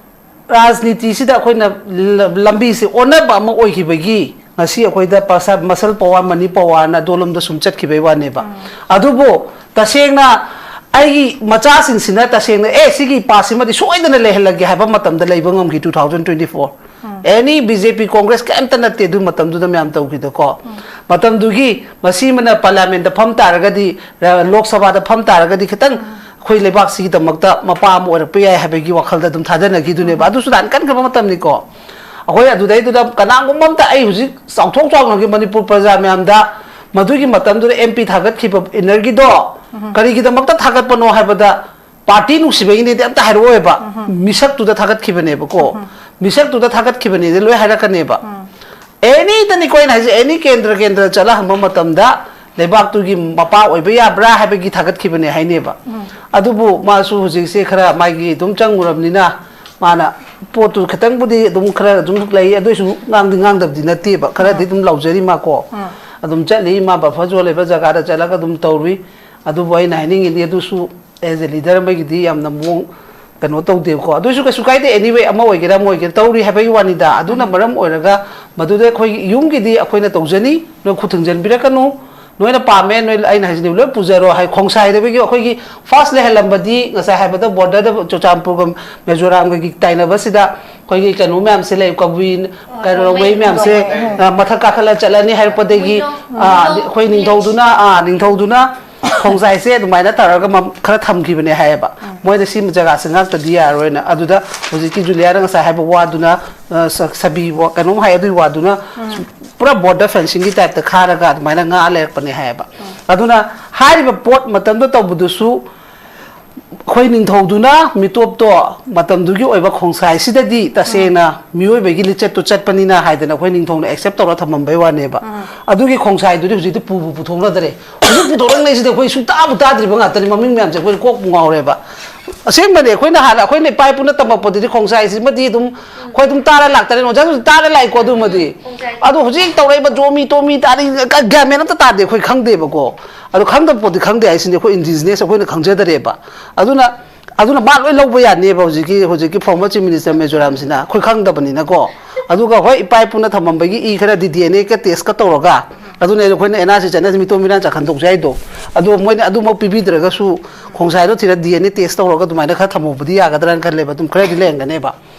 ꯔꯥꯖꯅꯤꯇꯤꯁꯤꯗ ꯑꯩꯈꯣꯏꯅ ꯂ-, ꯂꯝꯕꯤꯁꯦ ꯑꯣꯟꯅꯕ ꯑꯃ ꯑꯣꯏꯈꯤꯕꯒꯤ ꯉꯁꯤ ꯑꯩꯈꯣꯏꯗ ꯄꯁꯥ-, ꯃꯁꯜ ꯄꯋꯥꯔ, ꯃꯅꯤ ꯄꯋꯥꯔꯅ ꯑꯗꯣꯂꯣꯝꯗ ꯁꯨꯝ ꯆꯠꯈꯤꯕꯩ ꯋꯥꯅꯦꯕ꯫ ꯑꯗꯨꯕꯨ ꯇꯁꯦꯡꯅ ꯑꯩꯒꯤ ꯃꯆꯥꯁꯤꯡꯁꯤꯅ ꯇꯁꯦꯡꯅ, "ꯑꯦ, ꯁꯤꯒꯤ ꯄꯥꯁꯁꯤꯃꯗꯤ ꯁꯣꯏꯗꯅ ꯂꯩꯍꯜꯂꯒꯦ" ꯍꯥꯏꯕ ꯃꯇꯝꯗ ꯂꯩꯕ ꯉꯝꯈꯤ ꯇꯨ ꯊꯥꯎꯖꯟ ꯇ꯭ꯋꯦꯟꯇꯤ ꯐꯣꯔ꯫ ꯑꯦꯅꯤ ꯕꯤ ꯖꯦ ꯄꯤ, ꯀꯣꯡꯒ꯭ꯔꯦꯁ ꯀꯩꯝꯇ ꯅꯠꯇꯦ ꯑꯗꯨ ꯃꯇꯝꯗꯨꯗ ꯃꯌꯥꯝ ꯇꯧꯈꯤꯗꯀꯣ꯫ ꯃꯇꯝꯗꯨꯒꯤ ꯃꯁꯤꯃꯅ ꯄꯥꯔꯂꯤꯌꯥꯃꯦꯟꯗ ꯐꯝ ꯇꯥꯔꯒꯗꯤ, ꯔ-, ꯂꯣꯛ ꯁꯚꯥꯗ ꯐꯝ ꯇꯥꯔꯒꯗꯤ ꯈꯤꯇꯪ ꯑꯩꯈꯣꯏ ꯂꯩꯕꯥꯛꯁꯤꯒꯤꯗꯃꯛꯇ ꯃꯄꯥ ꯑꯃ ꯑꯣꯏꯔꯛꯄ ꯌꯥꯏ ꯍꯥꯏꯕꯒꯤ ꯋꯥꯈꯜꯗ ꯑꯗꯨꯝ ꯊꯥꯗꯅꯈꯤꯗꯨꯅꯦꯕ꯫ ꯑꯗꯨꯁꯨ ꯂꯥꯟ ꯀꯟꯈ꯭ꯔꯕ ꯃꯇꯝꯅꯤꯀꯣ꯫ ꯑꯩꯈꯣꯏ ꯑꯗꯨꯗꯩꯗꯨꯗ ꯀꯅꯥꯒꯨꯝꯕ ꯑꯝꯇ, ꯑꯩ ꯍꯧꯖꯤꯛ ꯆꯥꯎꯊꯣꯛ ꯆꯥꯎꯅꯒꯤ ꯃꯅꯤꯄꯨꯔ ꯄ꯭ꯔꯖꯥ ꯃꯌꯥꯝꯗ ꯃꯗꯨꯒꯤ ꯃꯇꯝꯗꯨꯗ ꯑꯦꯝ ꯄꯤ ꯊꯥꯒꯠꯈꯤꯕ ꯏꯟꯅꯔꯒꯤꯗꯣ ꯀꯔꯤꯒꯤꯗꯃꯛꯇ ꯊꯥꯒꯠꯄꯅꯣ ꯍꯥꯏꯕꯗ, ꯄꯥꯔꯇꯤ ꯅꯨꯡꯁꯤꯕꯒꯤꯅꯦꯗꯤ ꯑꯝꯇ ꯍꯥꯏꯔꯛꯑꯣꯏꯕ꯫ ꯃꯤꯁꯛꯇꯨꯗ ꯊꯥꯒꯠꯈꯤꯕꯅꯦꯕꯀꯣ꯫ ꯃꯤꯁꯛꯇꯨꯗ ꯊꯥꯒꯠꯈꯤꯕꯅꯦꯗꯤ ꯂꯣꯏ ꯍꯥꯏꯔꯛꯀꯅꯦꯕ꯫ ꯑꯦꯅꯤꯗꯅꯤꯀꯣ ꯑꯩꯅ ꯍꯥꯏꯁꯦ, ꯑꯦꯅꯤ ꯀꯦꯟꯗ꯭ꯔ ꯀꯦꯟꯗ꯭ꯔ ꯆꯠꯂ ꯍꯪꯕ ꯃꯇꯝꯗ ꯂꯩꯕꯥꯛꯇꯨꯒꯤ ꯃꯄꯥ ꯑꯣꯏꯕ ꯌꯥꯕ꯭ꯔꯥ ꯍꯥꯏꯕꯒꯤ ꯊꯥꯒꯠꯈꯤꯕꯅꯦ ꯍꯥꯏꯅꯦꯕ꯫ ꯑꯗꯨꯕꯨ ꯃꯥꯁꯨ ꯍꯧꯖꯤꯛꯁꯦ ꯈꯔ ꯃꯥꯒꯤ ꯑꯗꯨꯝ ꯆꯪꯉꯨꯔꯕꯅꯤꯅ ꯃꯥꯅ ꯄꯣꯠꯇꯨ ꯈꯤꯇꯪꯕꯨꯗꯤ ꯑꯗꯨꯝ ꯈꯔ ꯑꯗꯨꯝ ꯂꯩ, ꯑꯗꯨ ꯑꯣꯏꯁꯨ ꯉꯥꯡꯗꯤ ꯉꯥꯡꯗꯕꯗꯤ ꯅꯠꯇꯦꯕ, ꯈꯔꯗꯤ ꯑꯗꯨꯝ ꯂꯥꯎꯖꯔꯤ ꯃꯥꯀꯣ꯫ ꯑꯗꯨꯝ ꯆꯠꯂꯤ ꯃꯥ, ꯕꯐꯔ ꯖꯣꯟ ꯂꯩꯕ ꯖꯒꯥꯗ ꯆꯠꯂꯒ ꯑꯗꯨꯝ ꯇꯧꯔꯨꯏ꯫ ꯑꯗꯨꯕꯨ ꯑꯩꯅ ꯍꯥꯏꯅꯤꯡꯉꯤꯗꯤ ꯑꯗꯨꯁꯨ as a leader ꯑꯃꯒꯤꯗꯤ ꯌꯥꯝꯅ ꯃꯑꯣꯡ ꯀꯩꯅꯣ ꯇꯧꯗꯦꯕꯀꯣ꯫ ꯑꯗꯨ ꯑꯣꯏꯁꯨ ꯀꯩꯁꯨ ꯀꯥꯏꯗꯦ, anyway, ꯑꯃ ꯑꯣꯏꯒꯦꯔꯥ ꯑꯃ ꯑꯣꯏꯒꯦꯔꯥ ꯇꯧꯔꯤ ꯍꯥꯏꯕꯒꯤ ꯋꯥꯅꯤꯗ꯫ ꯑꯗꯨꯅ ꯃꯔꯝ ꯑꯣꯏꯔꯒ ꯃꯗꯨꯗ ꯑꯩꯈꯣꯏꯒꯤ ꯌꯨꯝꯒꯤꯗꯤ ꯑꯩꯈꯣꯏꯅ ꯇꯧꯖꯅꯤ, ꯅꯣꯏ ꯈꯨꯠ ꯊꯤꯡꯖꯤꯟꯕꯤꯔꯛꯀꯅꯨ, ꯅꯣꯏꯅ ꯄꯥꯝꯃꯦ, ꯅꯣꯏ ꯑꯩꯅ ꯍꯥꯏꯁꯤꯅꯤ ꯂꯣꯏ ꯄꯨꯖꯔꯣ ꯍꯥꯏ꯫ ꯈꯣꯡꯁꯥꯏꯗꯕꯒꯤ ꯑꯩꯈꯣꯏꯒꯤ ꯐꯥꯔꯁ ꯂꯩꯍꯜꯂꯝꯕꯗꯤ ꯉꯁꯥꯏ ꯍꯥꯏꯕꯗ ꯕꯣꯔꯗꯔꯗ ꯆꯨꯔꯆꯥꯟꯄꯨꯔꯒ ꯃꯤꯖꯣꯔꯥꯝꯒꯒꯤ ꯇꯥꯏꯅꯕꯁꯤꯗ ꯑꯩꯈꯣꯏꯒꯤ ꯀꯩꯅꯣ ꯃꯌꯥꯝꯁꯦ ꯂꯩ, ꯀꯕꯨꯏ ꯀꯩꯅꯣ ꯔꯣꯡꯃꯩ ꯃꯌꯥꯝꯁꯦ, ꯑ, ꯃꯊꯛ ꯀꯥꯈꯠꯂ ꯆꯠꯂꯅꯤ ꯍꯥꯏꯔꯛꯄꯗꯒꯤ, ꯑ, ꯑꯩꯈꯣꯏ ꯅꯤꯡꯊꯧꯗꯨꯅ, ꯑ, ꯅꯤꯡꯊꯧꯗꯨꯅ ꯈꯣꯡꯖꯥꯏꯁꯦ ꯑꯗꯨꯃꯥꯏꯅ ꯇꯧꯔꯒ ꯃ-, ꯈꯔ ꯊꯝꯈꯤꯕꯅꯦ ꯍꯥꯏꯌꯦꯕ꯫ ꯃꯣꯏꯅ ꯁꯤꯃ ꯖꯒꯥꯁꯦ ꯉꯥꯛꯇꯗꯤ ꯌꯥꯔꯣꯏꯅ꯫ ꯑꯗꯨꯗ ꯍꯧꯖꯤꯛꯀꯤ ꯖꯨꯂꯤꯌꯥꯅ ꯉꯁꯥꯏ ꯍꯥꯏꯕ ꯋꯥꯗꯨꯅ, ꯑ, ꯁ-, ꯁꯕꯤ ꯋꯥ-, ꯀꯩꯅꯣꯝ ꯍꯥꯏ, ꯑꯗꯨꯒꯤ ꯋꯥꯗꯨꯅ ꯄꯨꯔꯥ ꯕꯣꯔꯗꯔ ꯐꯦꯟꯁꯤꯡꯒꯤ ꯇꯥꯏꯞꯇ ꯈꯥꯔꯒ ꯑꯗꯨꯃꯥꯏꯅ ꯉꯥ ꯂꯩꯔꯛꯄꯅꯦ ꯍꯥꯏꯌꯦꯕ꯫ ꯑꯗꯨꯅ ꯍꯥꯏꯔꯤꯕ ꯄꯣꯠ ꯃꯇꯝꯗ ꯇꯧꯕꯗꯨꯁꯨ ꯑꯩꯈꯣꯏ ꯅꯤꯡꯊꯧꯗꯨꯅ ꯃꯤꯇꯣꯞꯇꯣ ꯃꯇꯝꯗꯨꯒꯤ ꯑꯣꯏꯕ ꯈꯣꯡꯁꯥꯏꯁꯤꯗꯗꯤ ꯇꯁꯦꯡꯅ ꯃꯤꯑꯣꯏꯕꯒꯤ ꯂꯤꯆꯠꯇꯨ ꯆꯠꯄꯅꯤꯅ ꯍꯥꯏꯗꯅ ꯑꯩꯈꯣꯏ ꯅꯤꯡꯊꯧꯅ ꯑꯦꯛꯁꯦꯞ ꯇꯧꯔ ꯊꯝꯃꯝꯕꯩ ꯋꯥꯅꯦꯕ꯫ ꯑꯗꯨꯒꯤ ꯈꯣꯡꯁꯥꯏꯗꯨꯗꯤ ꯍꯧꯖꯤꯛꯇꯤ ꯄꯨꯕꯨ ꯄꯨꯊꯣꯛꯅꯗ꯭ꯔꯦ꯫ ꯍꯧꯖꯤꯛ ꯄꯨꯊꯣꯔꯛꯅꯩꯁꯤꯗꯤ ꯑꯩꯈꯣꯏ ꯁꯨꯡꯇꯥꯕꯨ ꯇꯥꯗ꯭ꯔꯤꯕ ꯉꯥꯛꯇꯅꯤ, ꯃꯃꯤꯡ ꯃꯌꯥꯝꯁꯦ ꯑꯩꯈꯣꯏ ꯀꯣꯛꯄꯨ ꯉꯥꯎꯔꯦꯕ꯫ ꯑꯁꯦꯡꯕꯅꯦ, ꯑꯩꯈꯣꯏꯅ ꯍꯥꯟꯅ ꯑꯩꯈꯣꯏꯅ ꯏꯄꯥ ꯏꯄꯨꯅ ꯇꯝꯃꯛꯄꯗꯨꯗꯤ ꯈꯣꯡꯁꯥꯏꯁꯤꯃꯗꯤ ꯑꯗꯨꯝ ꯑꯩꯈꯣꯏ ꯑꯗꯨꯝ ꯇꯥꯔ ꯂꯥꯛꯇꯔꯦ, ꯑꯣꯖꯥꯁꯨ ꯇꯥꯔ ꯂꯥꯛꯏꯀꯣ꯫ ꯑꯗꯨꯃꯗꯤ ꯑꯗꯣ ꯍꯧꯖꯤꯛ ꯇꯧꯔꯛꯏꯕ ꯖꯣꯃꯤ ꯇꯣꯃꯤ ꯇꯥꯔꯤ ꯒ꯭ꯌꯥꯟ ꯃꯦꯟ ꯑꯝꯇ ꯇꯥꯗꯦ, ꯑꯩꯈꯣꯏ ꯈꯪꯗꯦꯕꯀꯣ꯫ ꯑꯗꯣ ꯈꯪꯗꯕ ꯄꯣꯠꯇꯤ ꯈꯪꯗꯦ ꯍꯥꯏꯁꯤꯅꯤ, ꯑꯩꯈꯣꯏ ꯏꯟꯗꯤꯖꯤꯅꯁ ꯑꯩꯈꯣꯏꯅ ꯈꯪꯖꯗꯔꯦꯕ꯫ ꯑꯗꯨꯅ, ꯑꯗꯨꯅ ꯃꯥ ꯂꯣꯏ ꯂꯧꯕ ꯌꯥꯅꯦꯕ ꯍꯧꯖꯤꯛꯀꯤ, ꯍꯧꯖꯤꯛꯀꯤ former chief minister ꯃꯤꯖꯣꯔꯥꯝꯁꯤꯅ, ꯑꯩꯈꯣꯏ ꯈꯪꯗꯕꯅꯤꯅꯀꯣ꯫ ꯑꯗꯨꯒ ꯍꯣꯏ, ꯏꯄꯥ ꯏꯄꯨꯅ ꯊꯝꯃꯝꯕꯒꯤ ꯏ ꯈꯔꯗꯤ ꯗꯤ ꯑꯦꯟ ꯑꯦꯒ ꯇꯦꯁꯀ ꯇꯧꯔꯒ, ꯑꯗꯨꯅ ꯑꯩꯈꯣꯏꯅ ꯑꯦꯟ ꯑꯥꯔ ꯁꯤ ꯆꯠꯅꯁꯤ ꯃꯤꯇꯣꯝ ꯃꯤꯔꯥꯟ ꯆꯥꯛꯈꯟ ꯇꯧꯁꯦ ꯍꯥꯏꯗꯣ꯫ ꯑꯗꯣ ꯃꯣꯏꯅ ꯑꯗꯨꯃꯛ ꯄꯤꯕꯤꯗ꯭ꯔꯒꯁꯨ ꯈꯣꯡꯁꯥꯏꯗꯣ ꯊꯤꯔ ꯗꯤ ꯑꯦꯟ ꯑꯦ ꯇꯦꯁ ꯇꯧꯔꯒ ꯑꯗꯨꯃꯥꯏꯅ ꯈꯔ ꯊꯝꯍꯧꯕꯗꯤ ꯌꯥꯒꯗ꯭ꯔꯥꯅ ꯈꯜꯂꯦꯕ꯫ ꯑꯗꯨꯝ ꯈꯔꯗꯤ ꯂꯩꯔꯝꯒꯅꯦꯕ꯫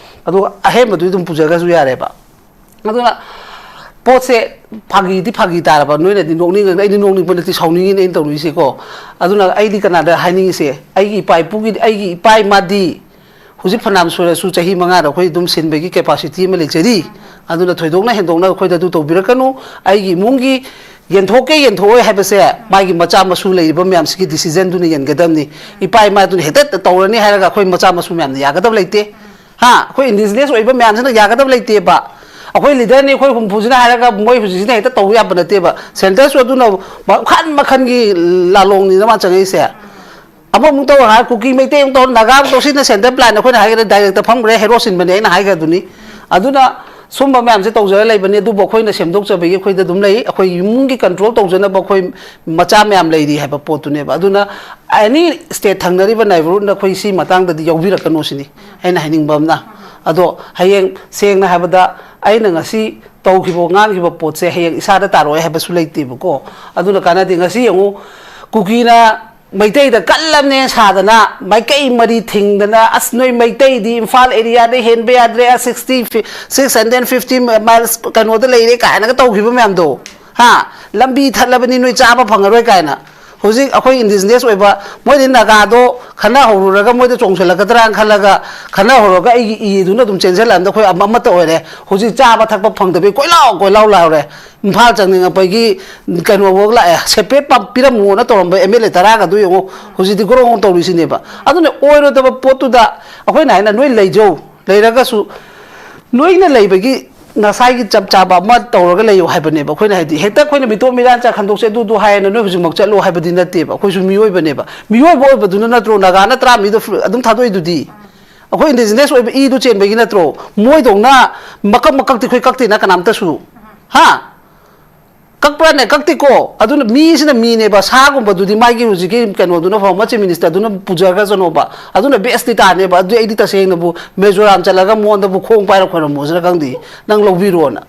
ꯑꯗꯨꯒ ꯑꯍꯦꯟꯕꯗꯨꯗꯤ ꯑꯗꯨꯝ ꯄꯨꯖꯔꯒꯁꯨ ꯌꯥꯔꯦꯕ꯫ ꯑꯗꯨꯅ ꯄꯣꯠꯁꯦ ꯐꯥꯒꯤꯗꯤ ꯐꯥꯒꯤ ꯇꯥꯔꯕ, ꯅꯣꯏꯅꯗꯤ ꯅꯣꯛꯅꯤꯡꯉꯒ ꯑꯩꯗꯤ ꯅꯣꯛꯅꯤꯡꯕ ꯅꯠꯇꯦ, ꯁꯥꯎꯅꯤꯡꯉꯤꯅꯦ ꯑꯩꯅ ꯇꯧꯅꯤꯡꯉꯤꯁꯦꯀꯣ꯫ ꯑꯗꯨꯅ ꯑꯩꯗꯤ ꯀꯅꯥꯗ ꯍꯥꯏꯅꯤꯡꯉꯤꯁꯦ, ꯑꯩꯒꯤ ꯏꯄꯥ ꯏꯄꯨꯒꯤꯗꯤ, ꯑꯩꯒꯤ ꯏꯄꯥ ꯏꯃꯥꯗꯤ ꯍꯧꯖꯤꯛ ꯐꯅꯌꯥꯝ ꯁꯨꯔꯁꯨ ꯆꯍꯤ ꯃꯉꯥꯗ ꯑꯩꯈꯣꯏ ꯑꯗꯨꯝ ꯁꯤꯟꯕꯒꯤ capacity ꯑꯃ ꯂꯩꯖꯔꯤ꯫ ꯑꯗꯨꯅ ꯊꯣꯏꯗꯣꯛꯅ ꯍꯦꯟꯗꯣꯛꯅ ꯑꯩꯈꯣꯏꯗ ꯑꯗꯨ ꯇꯧꯕꯤꯔꯛꯀꯅꯨ꯫ ꯑꯩꯒꯤ ꯏꯃꯨꯡꯒꯤ ꯌꯦꯟꯊꯣꯛꯀꯦ ꯌꯦꯟꯊꯣꯛꯑꯣꯏ ꯍꯥꯏꯕꯁꯦ ꯃꯥꯒꯤ ꯃꯆꯥ ꯃꯁꯨ ꯂꯩꯔꯤꯕ ꯃꯌꯥꯝꯁꯤꯒꯤ decisionꯗꯨꯅ ꯌꯦꯟꯒꯗꯕꯅꯤ꯫ ꯏꯄꯥ ꯏꯃꯥꯗꯨꯅ ꯍꯦꯛꯇ ꯇꯧꯔꯅꯤ ꯍꯥꯏꯔꯒ ꯑꯩꯈꯣꯏ ꯃꯆꯥ ꯃꯁꯨ ꯃꯌꯥꯝꯅ ꯌꯥꯒꯗꯕ ꯂꯩꯇꯦ꯫ ꯍꯥ? ꯑꯩꯈꯣꯏ indigenous ꯑꯣꯏꯕ ꯃꯌꯥꯝꯁꯤꯅ ꯌꯥꯒꯗꯕ ꯂꯩꯇꯦꯕ꯫ ꯑꯩꯈꯣꯏ ꯂꯤꯗꯔꯅꯤ, ꯑꯩꯈꯣꯏ ꯍꯨꯝꯐꯨꯁꯤꯅ ꯍꯥꯏꯔꯒ ꯃꯣꯏ ꯍꯧꯖꯤꯛꯁꯤꯅ ꯍꯦꯛꯇ ꯇꯧꯕ ꯌꯥꯕ ꯅꯠꯇꯦꯕ꯫ ꯁꯦꯟꯇꯔꯁꯨ ꯑꯗꯨꯅ ꯃꯈꯜ ꯃꯈꯜꯒꯤ ꯂꯥꯂꯣꯡꯅꯤꯅ ꯃꯥ ꯆꯪꯉꯛꯏꯁꯦ꯫ ꯑꯃꯃꯨꯛ ꯇꯧꯔ ꯍꯥꯏ, ꯀꯨꯀꯤ ꯃꯩꯇꯩ ꯑꯃꯨꯛ ꯇꯧꯔ, ꯅꯥꯒꯥ ꯑꯃꯨꯛ ꯇꯧꯔ, ꯁꯤꯅ ꯁꯦꯟꯇꯔ ꯄ꯭ꯂꯥꯟ ꯑꯩꯈꯣꯏꯅ ꯍꯥꯏꯒꯗ꯭ꯔꯥ, ꯗꯥꯏꯔꯦꯛꯇ ꯐꯝꯈ꯭ꯔꯦ, ꯍꯦꯔꯣ ꯁꯤꯟꯕꯅꯦ ꯑꯩꯅ ꯍꯥꯏꯈ꯭ꯔꯗꯨꯅꯤ꯫ ꯑꯗꯨꯅ ꯁꯨꯝꯕ ꯃꯌꯥꯝꯁꯦ ꯇꯧꯖꯔ ꯂꯩꯕꯅꯤ꯫ ꯑꯗꯨꯕꯨ ꯑꯩꯈꯣꯏꯅ ꯁꯦꯝꯗꯣꯛꯆꯕꯒꯤ ꯑꯩꯈꯣꯏꯗ ꯑꯗꯨꯝ ꯂꯩ꯫ ꯑꯩꯈꯣꯏ ꯏꯃꯨꯡꯒꯤ ꯀꯟꯇ꯭ꯔꯣꯜ ꯇꯧꯖꯅꯕ ꯑꯩꯈꯣꯏ ꯃꯆꯥ ꯃꯌꯥꯝ ꯂꯩꯔꯤ ꯍꯥꯏꯕ ꯄꯣꯠꯇꯨꯅꯦꯕ꯫ ꯑꯗꯨꯅ ꯑꯦꯅꯤ ꯁ꯭ꯇꯦꯠ ꯊꯪꯅꯔꯤꯕ ꯅꯥꯏꯕꯔꯍꯨꯗꯅ ꯑꯩꯈꯣꯏ ꯁꯤ ꯃꯇꯥꯡꯗꯗꯤ ꯌꯥꯎꯕꯤꯔꯛꯀꯅꯨ ꯁꯤꯅꯤ ꯑꯩꯅ ꯍꯥꯏꯅꯤꯡꯕ ꯑꯃꯅ꯫ ꯑꯗꯣ ꯍꯌꯦꯡ ꯁꯦꯡꯅ ꯍꯥꯏꯕꯗ ꯑꯩꯅ ꯉꯁꯤ ꯇꯧꯈꯤꯕ, ꯉꯥꯡꯈꯤꯕ ꯄꯣꯠꯁꯦ ꯍꯌꯦꯡ ꯏꯁꯥꯗ ꯇꯥꯔꯛꯑꯣꯏ ꯍꯥꯏꯕꯁꯨ ꯂꯩꯇꯦꯕꯀꯣ꯫ ꯑꯗꯨꯅ ꯀꯥꯟꯅꯗꯦ꯫ ꯉꯁꯤ ꯌꯦꯡꯉꯨ, ꯀꯨꯀꯤꯅ ꯃꯩꯇꯩꯗ ꯀꯜꯂꯝꯅꯦ ꯁꯥꯗꯅ ꯃꯥꯏꯀꯩ ꯃꯔꯤ ꯊꯤꯡꯗꯅ, "ꯑꯁ, ꯅꯣꯏ ꯃꯩꯇꯩꯗꯤ ꯏꯝꯐꯥꯜ ꯑꯦꯔꯤꯌꯥꯗ ꯍꯦꯟꯕ ꯌꯥꯗ꯭ꯔꯦ, sixty, six hundred fifty miles ꯀꯩꯅꯣꯗ ꯂꯩꯔꯦ" ꯀꯥꯏꯅꯒ ꯇꯧꯈꯤꯕ ꯃꯌꯥꯝꯗꯣ, ꯍꯥ? "ꯂꯝꯕꯤ ꯊꯠꯂꯕꯅꯤ, ꯅꯣꯏ ꯆꯥꯕ ꯐꯪꯉꯔꯣꯏ" ꯀꯥꯏꯅ꯫ ꯍꯧꯖꯤꯛ ꯑꯩꯈꯣꯏ ꯏꯟꯗꯤꯖꯤꯅꯁ ꯑꯣꯏꯕ, ꯃꯣꯏꯗꯤ ꯅꯥꯒꯥꯗꯣ ꯈꯟꯅꯍꯧꯔꯨꯔꯒ ꯃꯣꯏꯗ ꯆꯣꯡꯁꯤꯜꯂꯛꯀꯗ꯭ꯔꯥꯅ ꯈꯜꯂꯒ, ꯈꯟꯅꯍꯧꯔꯒ ꯑꯩꯒꯤ ꯏꯗꯨꯅ ꯑꯗꯨꯝ ꯆꯦꯟꯁꯤꯜꯂꯛꯑꯝꯗ ꯑꯩꯈꯣꯏ ꯑꯃ-, ꯑꯃꯠꯇ ꯑꯣꯏꯔꯦ꯫ ꯍꯧꯖꯤꯛ ꯆꯥꯕ ꯊꯛꯄ ꯐꯪꯗꯕꯩ ꯀꯣꯏꯂꯥꯎ ꯀꯣꯏꯂꯥꯎ ꯂꯥꯎꯔꯦ꯫ ꯏꯝꯐꯥꯜ ꯆꯪꯅꯤꯡꯉꯛꯄꯒꯤ ꯀꯩꯅꯣꯐꯧ ꯂꯥꯛꯑꯦ, ꯁꯦꯄꯔꯦꯠ ꯄꯥꯝ-, ꯄꯤꯔꯝꯃꯣꯅ ꯇꯧꯔꯝꯕ ꯑꯦꯝ ꯑꯦꯜ ꯑꯦ ꯇꯔꯥꯒꯗꯨ ꯌꯦꯡꯉꯣ, ꯍꯧꯖꯤꯛꯇꯤ ꯒ꯭ꯔꯣꯡ ꯇꯧꯔꯤꯁꯤꯅꯦꯕ꯫ ꯑꯗꯨꯅ ꯑꯣꯏꯔꯣꯏꯗꯕ ꯄꯣꯠꯇꯨꯗ ꯑꯩꯈꯣꯏꯅ ꯍꯥꯏꯅ ꯅꯣꯏ ꯂꯩꯖꯧ, ꯂꯩꯔꯒꯁꯨ ꯅꯣꯏꯅ ꯂꯩꯕꯒꯤ ꯉꯁꯥꯏꯒꯤ ꯆꯞ ꯆꯥꯕ ꯑꯃ ꯇꯧꯔꯒ ꯂꯩꯌꯨ ꯍꯥꯏꯕꯅꯦꯕ꯫ ꯑꯩꯈꯣꯏꯅ ꯍꯥꯏꯗꯤ ꯍꯦꯛꯇ ꯑꯩꯈꯣꯏꯅ ꯃꯤꯇꯣꯞ ꯃꯤꯔꯥꯟ ꯆꯥ ꯈꯟꯗꯣꯛꯁꯦ ꯑꯗꯨꯗꯨ ꯍꯥꯏꯌꯦꯅ ꯅꯣꯏ ꯍꯧꯖꯤꯛꯃꯛ ꯆꯠꯂꯣ ꯍꯥꯏꯕꯗꯤ ꯅꯠꯇꯦꯕ꯫ ꯑꯩꯈꯣꯏꯁꯨ ꯃꯤꯑꯣꯏꯕꯅꯦꯕ꯫ ꯃꯤꯑꯣꯏꯕ ꯑꯣꯏꯕꯗꯨꯅ ꯅꯠꯇ꯭ꯔꯣ ꯅꯥꯒꯥꯅ ꯇꯔꯥ ꯃꯤꯗꯣ ꯑꯗꯨꯝ ꯊꯥꯗꯣꯛꯏꯗꯨꯗꯤ? ꯑꯩꯈꯣꯏ ꯏꯟꯗꯤꯖꯤꯅꯁ ꯑꯣꯏꯕ ꯏꯗꯨ ꯆꯦꯟꯕꯒꯤ ꯅꯠꯇ꯭ꯔꯣ? ꯃꯣꯏꯗꯧꯅ ꯃꯀꯛ ꯃꯀꯛꯇꯤ ꯑꯩꯈꯣꯏ ꯀꯛꯇꯦꯅ ꯀꯅꯥꯝꯇꯁꯨ꯫ ꯍꯥ? ꯀꯛꯄ꯭ꯔꯥꯅꯦ? ꯀꯛꯇꯦꯀꯣ꯫ ꯑꯗꯨꯅ ꯃꯤꯁꯤꯅ ꯃꯤꯅꯦꯕ, ꯁꯥꯒꯨꯝꯕꯗꯨꯗꯤ ꯃꯥꯒꯤ ꯍꯧꯖꯤꯛꯀꯤ ꯀꯩꯅꯣꯗꯨꯅ, former chief minister ꯗꯨꯅ ꯄꯨꯖꯈ꯭ꯔꯖꯅꯣꯕ, ꯑꯗꯨꯅ ꯕꯦꯁꯇꯤ ꯇꯥꯅꯦꯕ꯫ ꯑꯗꯨ ꯑꯩꯗꯤ ꯇꯁꯦꯡꯅꯕꯨ ꯃꯤꯖꯣꯔꯥꯝ ꯆꯠꯂꯒ ꯃꯉꯣꯟꯗꯕꯨ ꯈꯣꯡ ꯄꯥꯏꯔ ꯈꯣꯏꯔꯝꯃꯣꯁꯤꯔ ꯈꯪꯗꯦ, ꯅꯪ ꯂꯧꯕꯤꯔꯣꯅ꯫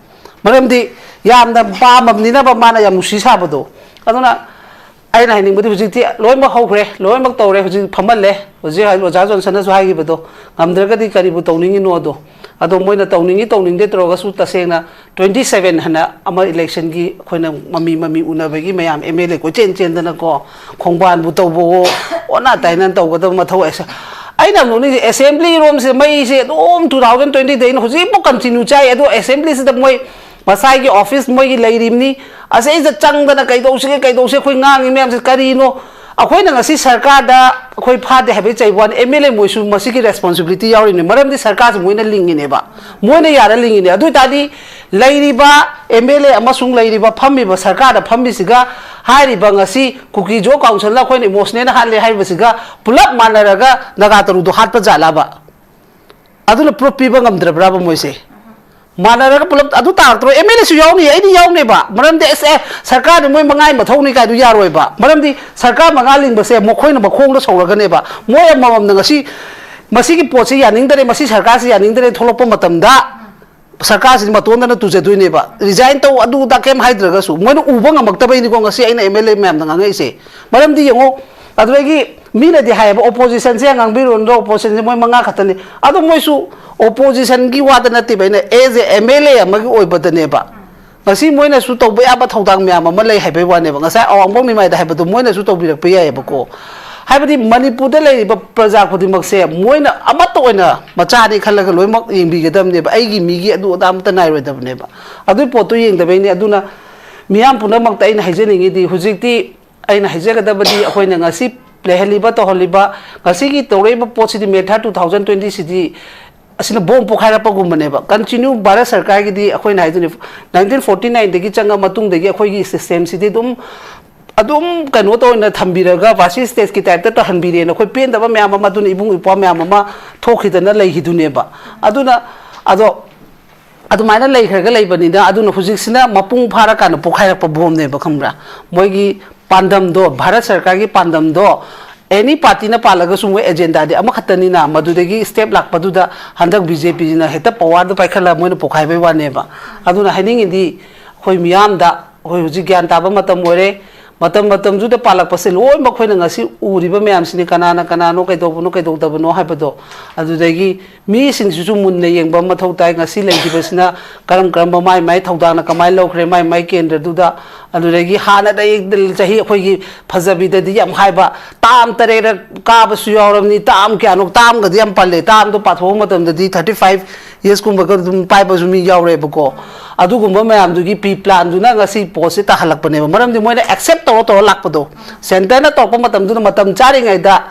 ꯃꯔꯝꯗꯤ ꯌꯥꯝꯅ ꯄꯥꯝꯃꯕꯅꯤꯅꯕ ꯃꯥꯅ ꯌꯥꯝ ꯅꯨꯡꯁꯤ ꯁꯥꯕꯗꯣ꯫ ꯑꯗꯨꯅ ꯑꯩꯅ ꯍꯥꯏꯅꯤꯡꯕꯗꯤ ꯍꯧꯖꯤꯛꯇꯤ ꯂꯣꯏꯅꯃꯛ ꯍꯧꯈ꯭ꯔꯦ, ꯂꯣꯏꯅꯃꯛ ꯇꯧꯔꯦ, ꯍꯧꯖꯤꯛ ꯐꯝꯍꯜꯂꯦ꯫ ꯍꯧꯖꯤꯛ ꯑꯣꯖꯥ ꯖꯣꯟꯁꯟꯅꯁꯨ ꯍꯥꯏꯈꯤꯕꯗꯣ, ꯉꯝꯗ꯭ꯔꯒꯗꯤ ꯀꯔꯤꯕꯨ ꯇꯧꯅꯤꯡꯉꯤꯅꯣꯗꯣ꯫ ꯑꯗꯣ ꯃꯣꯏꯅ ꯇꯧꯅꯤꯡꯉꯤ ꯇꯧꯅꯤꯡꯗꯦ ꯇꯧꯔꯒꯁꯨ, ꯇꯁꯦꯡꯅ twenty seven ꯍꯥꯏꯅ ꯑꯃ election ꯒꯤ ꯑꯩꯈꯣꯏꯅ ꯃꯃꯤ ꯃꯃꯤ ꯎꯅꯕꯒꯤ ꯃꯌꯥꯝ ꯑꯦꯝ ꯑꯦꯜ ꯑꯦ ꯀꯣꯏꯆꯦꯟ ꯆꯦꯟꯗꯅꯀꯣ, ꯈꯣꯡꯕꯥꯟꯕꯨ ꯇꯧꯕꯋꯣ, ꯑꯣꯟꯅ ꯇꯥꯏꯅ ꯇꯧꯒꯗꯕ ꯃꯊꯧ ꯑꯁꯦ-, ꯑꯩꯅ ꯌꯥꯝ ꯅꯣꯛꯅꯤꯡꯉꯤꯁꯦ, assembly ꯔꯣꯝꯁꯦ ꯃꯩꯁꯦ ꯑꯗꯨꯝ two thousand twenty ꯗꯩꯅ ꯍꯧꯖꯤꯛꯐꯥꯎ continue ꯆꯥꯏ꯫ ꯑꯗꯣ assembly ꯁꯤꯗ ꯃꯣꯏ ꯃꯁꯥꯒꯤ office ꯃꯣꯏꯒꯤ ꯂꯩꯔꯤꯕꯅꯤ, ꯑꯁꯤꯗ ꯆꯪꯗꯅ ꯀꯩꯗꯧꯁꯤꯒꯦ, ꯀꯩꯗꯧꯁꯤꯒꯦ, ꯑꯩꯈꯣꯏ ꯉꯥꯡꯉꯤ ꯃꯌꯥꯝꯁꯦ ꯀꯔꯤꯅꯣ? ꯑꯩꯈꯣꯏꯅ ꯉꯁꯤ ꯁꯔꯀꯥꯔꯗ ꯑꯩꯈꯣꯏ ꯐꯥꯗꯦ ꯍꯥꯏꯕꯒꯤ ꯆꯩꯕ ꯋꯥꯅꯤ, ꯑꯦꯝ ꯑꯦꯜ ꯑꯦ ꯃꯣꯏꯁꯨ ꯃꯁꯤꯒꯤ ꯔꯦꯁꯄꯣꯟꯁꯤꯕꯤꯂꯤꯇꯤ ꯌꯥꯎꯔꯤꯅꯤ꯫ ꯃꯔꯝꯗꯤ ꯁꯔꯀꯥꯔꯁꯤ ꯃꯣꯏꯅ ꯂꯤꯡꯉꯤꯅꯦꯕ, ꯃꯣꯏꯅ ꯌꯥꯔ ꯂꯤꯡꯉꯤꯅꯦ꯫ ꯑꯗꯨ ꯑꯣꯏ ꯇꯥꯔꯗꯤ ꯂꯩꯔꯤꯕ ꯑꯦꯝ ꯑꯦꯜ ꯑꯦ ꯑꯃꯁꯨꯡ ꯂꯩꯔꯤꯕ ꯐꯝꯃꯤꯕ ꯁꯔꯀꯥꯔꯗ ꯐꯝꯃꯤꯁꯤꯒ, ꯍꯥꯏꯔꯤꯕ ꯉꯁꯤ ꯀꯨꯀꯤ ꯖꯣ ꯀꯥꯎꯟꯁꯤꯜꯅ ꯑꯩꯈꯣꯏꯅ ꯏꯃꯣꯁꯅꯦꯜ ꯍꯥꯠꯂꯦ ꯍꯥꯏꯕꯁꯤꯒ ꯄꯨꯂꯞ ꯃꯥꯟꯅꯔꯒ ꯅꯥꯒꯥ ꯇꯔꯨꯗꯣ ꯍꯥꯠꯄ ꯖꯥꯠꯂꯕ? ꯑꯗꯨꯅ ꯄ꯭ꯔꯨꯐ ꯄꯤꯕ ꯉꯝꯗ꯭ꯔꯕ꯭ꯔꯕ ꯃꯣꯏꯁꯦ? ꯃꯥꯟꯅꯔꯒ ꯄꯨꯂꯞ ꯑꯗꯨ ꯇꯥꯔꯛꯇ꯭ꯔꯣ? ꯑꯦꯝ ꯑꯦꯜ ꯑꯦꯁꯨ ꯌꯥꯎꯅꯤ, ꯑꯩꯗꯤ ꯌꯥꯎꯅꯦꯕ꯫ ꯃꯔꯝꯗꯤ ꯑꯁ, ꯑꯦ, ꯁꯔꯀꯥꯔꯗꯤ ꯃꯣꯏ ꯃꯉꯥꯒꯤ ꯃꯊꯧꯅꯤ ꯀꯥꯏꯗꯨ ꯌꯥꯔꯣꯏꯕ꯫ ꯃꯔꯝꯗꯤ ꯁꯔꯀꯥꯔ ꯃꯉꯥ ꯂꯤꯡꯕꯁꯦ ꯃꯈꯣꯏꯅ ꯃꯈꯣꯡꯗ ꯁꯧꯔꯒꯅꯦꯕ꯫ ꯃꯣꯏ ꯑꯃꯃꯝꯅ ꯉꯁꯤ ꯃꯁꯤꯒꯤ ꯄꯣꯠꯁꯤ ꯌꯥꯅꯤꯡꯗꯔꯦ, ꯃꯁꯤ ꯁꯔꯀꯥꯔꯁꯤ ꯌꯥꯅꯤꯡꯗꯔꯦ ꯊꯣꯛꯂꯛꯄ ꯃꯇꯝꯗ ꯁꯔꯀꯥꯔꯁꯤꯗꯤ ꯃꯇꯣꯟꯗꯅ ꯇꯨꯖꯗꯣꯏꯅꯦꯕ, ꯔꯤꯖꯥꯏꯟ ꯇꯧ ꯑꯗꯨ ꯑꯗꯥ ꯀꯩꯝ ꯍꯥꯏꯗ꯭ꯔꯒꯁꯨ꯫ ꯃꯣꯏꯅ ꯎꯕ ꯉꯝꯃꯛꯇꯕꯩꯅꯤꯀꯣ ꯉꯁꯤ ꯑꯩꯅ ꯑꯦꯝ ꯑꯦꯜ ꯑꯦ ꯃꯌꯥꯝꯗ ꯉꯥꯡꯉꯛꯏꯁꯦ꯫ ꯃꯔꯝꯗꯤ ꯌꯦꯡꯉꯣ, ꯑꯗꯨꯗꯒꯤ ꯃꯤꯅꯗꯤ ꯍꯥꯏꯌꯦꯕ, "ꯑꯣꯄꯣꯖꯤꯁꯟꯁꯦ ꯉꯥꯡꯕꯤꯔꯨꯅꯨ, ꯑꯣꯄꯣꯖꯤꯁꯟꯁꯦ ꯃꯣꯏ ꯃꯉꯥ ꯈꯛꯇꯅꯤ"꯫ ꯑꯗꯣ ꯃꯣꯏꯁꯨ ꯑꯣꯄꯣꯖꯤꯁꯟꯒꯤ ꯋꯥꯗ ꯅꯠꯇꯦꯕ, ꯑꯩꯅ ꯑꯦꯖ ꯑꯦ ꯑꯦꯝ ꯑꯦꯜ ꯑꯦ ꯑꯃꯒꯤ ꯑꯣꯏꯕꯗꯅꯦꯕ꯫ ꯉꯁꯤ ꯃꯣꯏꯅꯁꯨ ꯇꯧꯕ ꯌꯥꯕ ꯊꯧꯗꯥꯡ ꯃꯌꯥꯝ ꯑꯃ ꯂꯩ ꯍꯥꯏꯕꯩ ꯋꯥꯅꯦꯕ꯫ ꯉꯁꯥꯏ ꯑꯋꯥꯡꯕꯣꯛ ꯅꯤꯃꯥꯏꯗ ꯍꯥꯏꯕꯗꯣ ꯃꯣꯏꯅꯁꯨ ꯇꯧꯕꯤꯔꯛꯄ ꯌꯥꯏꯑꯕꯀꯣ꯫ ꯍꯥꯏꯕꯗꯤ ꯃꯅꯤꯄꯨꯔꯗ ꯂꯩꯔꯤꯕ ꯄ꯭ꯔꯖꯥ ꯈꯨꯗꯤꯡꯃꯛꯁꯦ ꯃꯣꯏꯅ ꯑꯃꯠꯇ ꯑꯣꯏꯅ ꯃꯆꯥꯅꯤ ꯈꯜꯂꯒ ꯂꯣꯏꯅꯃꯛ ꯌꯦꯡꯕꯤꯒꯗꯕꯅꯦꯕ꯫ ꯑꯩꯒꯤ ꯃꯤꯒꯤ ꯑꯗꯨ ꯑꯗꯥ ꯑꯃꯠꯇ ꯅꯥꯏꯔꯣꯏꯗꯕꯅꯦꯕ꯫ ꯑꯗꯨꯒꯤ ꯄꯣꯠꯇꯨ ꯌꯦꯡꯗꯕꯩꯅꯦ꯫ ꯑꯗꯨꯅ ꯃꯤꯌꯥꯝ ꯄꯨꯝꯅꯃꯛꯇ ꯑꯩꯅ ꯍꯥꯏꯖꯅꯤꯡꯉꯤꯗꯤ, ꯍꯧꯖꯤꯛꯇꯤ ꯑꯩꯅ ꯍꯥꯏꯖꯒꯗꯕꯗꯤ, ꯑꯩꯈꯣꯏꯅ ꯉꯁꯤ ꯂꯩꯍꯜꯂꯤꯕ, ꯇꯧꯍꯜꯂꯤꯕ, ꯉꯁꯤꯒꯤ ꯇꯧꯔꯛꯏꯕ ꯄꯣꯠꯁꯤꯗꯤ, ꯃꯦ ꯊꯥꯔꯠ ꯇꯨ ꯊꯥꯎꯖꯟ ꯇ꯭ꯋꯦꯟꯇꯤ ꯁꯤꯗꯤ, ꯑꯁꯤꯅ ꯕꯣꯝ ꯄꯣꯈꯥꯏꯔꯛꯄꯒꯨꯝꯕꯅꯦꯕ꯫ ꯀꯟꯇꯤꯅ꯭ꯌꯨ ꯚꯥꯔꯠ ꯁꯔꯀꯥꯔꯒꯤꯗꯤ ꯑꯩꯈꯣꯏꯅ ꯍꯥꯏꯗꯨꯅꯤ, ꯅꯥꯏꯟꯇꯤꯟ ꯐꯣꯔꯇꯤ ꯅꯥꯏꯟꯗꯒꯤ ꯆꯪꯉ ꯃꯇꯨꯡꯗꯒꯤ ꯑꯩꯈꯣꯏꯒꯤ ꯁꯤꯁꯇꯦꯝꯁꯤꯗꯤ ꯑꯗꯨꯝ, ꯑꯗꯨꯝ ꯀꯩꯅꯣ ꯇꯧꯅ ꯊꯝꯕꯤꯔꯒ, ꯕꯥꯁꯤ ꯁ꯭ꯇꯦꯠꯀꯤ ꯇꯥꯏꯞꯇ ꯇꯧꯍꯟꯕꯤꯔꯦꯅ ꯑꯩꯈꯣꯏ ꯄꯦꯟꯗꯕ ꯃꯌꯥꯝ ꯑꯃ, ꯑꯗꯨꯅ ꯏꯕꯨꯡ ꯏꯄ꯭ꯋꯥ ꯃꯌꯥꯝ ꯑꯃ ꯊꯣꯛꯈꯤꯗꯅ ꯂꯩꯈꯤꯗꯨꯅꯦꯕ꯫ ꯑꯗꯨꯅ, ꯑꯗꯣ ꯑꯗꯨꯃꯥꯏꯅ ꯂꯩꯈ꯭ꯔꯒ ꯂꯩꯕꯅꯤꯅ, ꯑꯗꯨꯅ ꯍꯧꯖꯤꯛꯁꯤꯅ ꯃꯄꯨꯡ ꯐꯥꯔꯀꯥꯟꯗ ꯄꯣꯈꯥꯏꯔꯛꯄ ꯕꯣꯝꯅꯦꯕ, ꯈꯪꯕ꯭ꯔꯥ? ꯃꯣꯏꯒꯤ ꯄꯥꯟꯗꯝꯗꯣ, ꯚꯥꯔꯠ ꯁꯔꯀꯥꯔꯒꯤ ꯄꯥꯟꯗꯝꯗꯣ, ꯑꯦꯅꯤ ꯄꯥꯔꯇꯤꯅ ꯄꯥꯜꯂꯒꯁꯨ ꯃꯣꯏ ꯑꯦꯖꯦꯟꯗꯥꯗꯤ ꯑꯃꯈꯛꯇꯅꯤꯅ, ꯃꯗꯨꯗꯒꯤ ꯁ꯭ꯇꯦꯞ ꯂꯥꯛꯄꯗꯨꯗ ꯍꯟꯗꯛ ꯕꯤ ꯖꯦ ꯄꯤꯁꯤꯅ ꯍꯦꯛꯇ ꯄꯋꯥꯔꯗꯣ ꯄꯥꯏꯈꯠꯂꯒ ꯃꯣꯏꯅ ꯄꯣꯈꯥꯏꯕꯩ ꯋꯥꯅꯦꯕ꯫ ꯑꯗꯨꯅ ꯍꯥꯏꯅꯤꯡꯉꯤꯗꯤ, ꯑꯩꯈꯣꯏ ꯃꯤꯌꯥꯝꯗ, ꯑꯩꯈꯣꯏ ꯍꯧꯖꯤꯛ ꯒ꯭ꯌꯥꯟ ꯇꯥꯕ ꯃꯇꯝ ꯑꯣꯏꯔꯦ꯫ ꯃꯇꯝ ꯃꯇꯝꯗꯨꯗ ꯄꯥꯜꯂꯛꯄꯁꯦ ꯂꯣꯏꯅꯃꯛ ꯑꯩꯈꯣꯏꯅ ꯉꯁꯤ ꯎꯔꯤꯕ ꯃꯌꯥꯝꯁꯤꯅꯤ, ꯀꯅꯥꯅ ꯀꯅꯥꯅꯣ, ꯀꯩꯗꯧꯕꯅꯣ, ꯀꯩꯗꯧꯗꯕꯅꯣ ꯍꯥꯏꯕꯗꯣ꯫ ꯑꯗꯨꯗꯒꯤ ꯃꯤꯁꯤꯡꯁꯤꯁꯨ ꯃꯨꯟꯅ ꯌꯦꯡꯕ ꯃꯊꯧ ꯇꯥꯏ꯫ ꯉꯁꯤ ꯂꯩꯈꯤꯕꯁꯤꯅ ꯀꯔꯝ ꯀꯔꯝꯕ ꯃꯥꯏ ꯃꯥꯏ ꯊꯧꯗꯥꯡꯅ ꯀꯃꯥꯏꯅ ꯂꯧꯈ꯭ꯔꯦ, ꯃꯥꯏ ꯃꯥꯏ ꯀꯦꯟꯗ꯭ꯔꯗꯨꯗ, ꯑꯗꯨꯗꯒꯤ ꯍꯥꯟꯅꯗꯒꯤ ꯆꯍꯤ ꯑꯩꯈꯣꯏꯒꯤ ꯐꯖꯕꯤꯗꯗꯤ ꯌꯥꯝ ꯍꯥꯏꯕ, ꯇꯥꯝ ꯇꯔꯦꯠꯔꯛ ꯀꯥꯕꯁꯨ ꯌꯥꯎꯔꯕꯅꯤ, ꯇꯥꯝ ꯀꯌꯥꯅꯣ, ꯇꯥꯝꯒꯗꯤ ꯌꯥꯝ ꯄꯜꯂꯦ, ꯇꯥꯝꯗꯣ ꯄꯥꯊꯣꯛꯄ ꯃꯇꯝꯗꯗꯤ ꯊꯥꯔꯇꯤ ꯐꯥꯏꯚ ꯌꯔꯁꯀꯨꯝꯕꯒ ꯑꯗꯨꯝ ꯄꯥꯏꯕꯁꯨ ꯃꯤ ꯌꯥꯎꯔꯦꯕꯀꯣ꯫ ꯑꯗꯨꯒꯨꯝꯕ ꯃꯌꯥꯝꯗꯨꯒꯤ ꯄ꯭ꯔꯤ ꯄ꯭ꯂꯥꯟꯗꯨꯅ ꯉꯁꯤ ꯄꯣꯠꯁꯦ ꯇꯥꯍꯜꯂꯛꯄꯅꯦꯕ꯫ ꯃꯔꯝꯗꯤ ꯃꯣꯏꯅ ꯑꯦꯛꯁꯦꯞ ꯇꯧꯔ ꯇꯧꯔ ꯂꯥꯛꯄꯗꯣ, ꯁꯦꯟꯇꯔꯅ ꯇꯧꯔꯛꯄ ꯃꯇꯝꯗꯨꯗ ꯃꯇꯝ ꯆꯥꯔꯤꯉꯩꯗ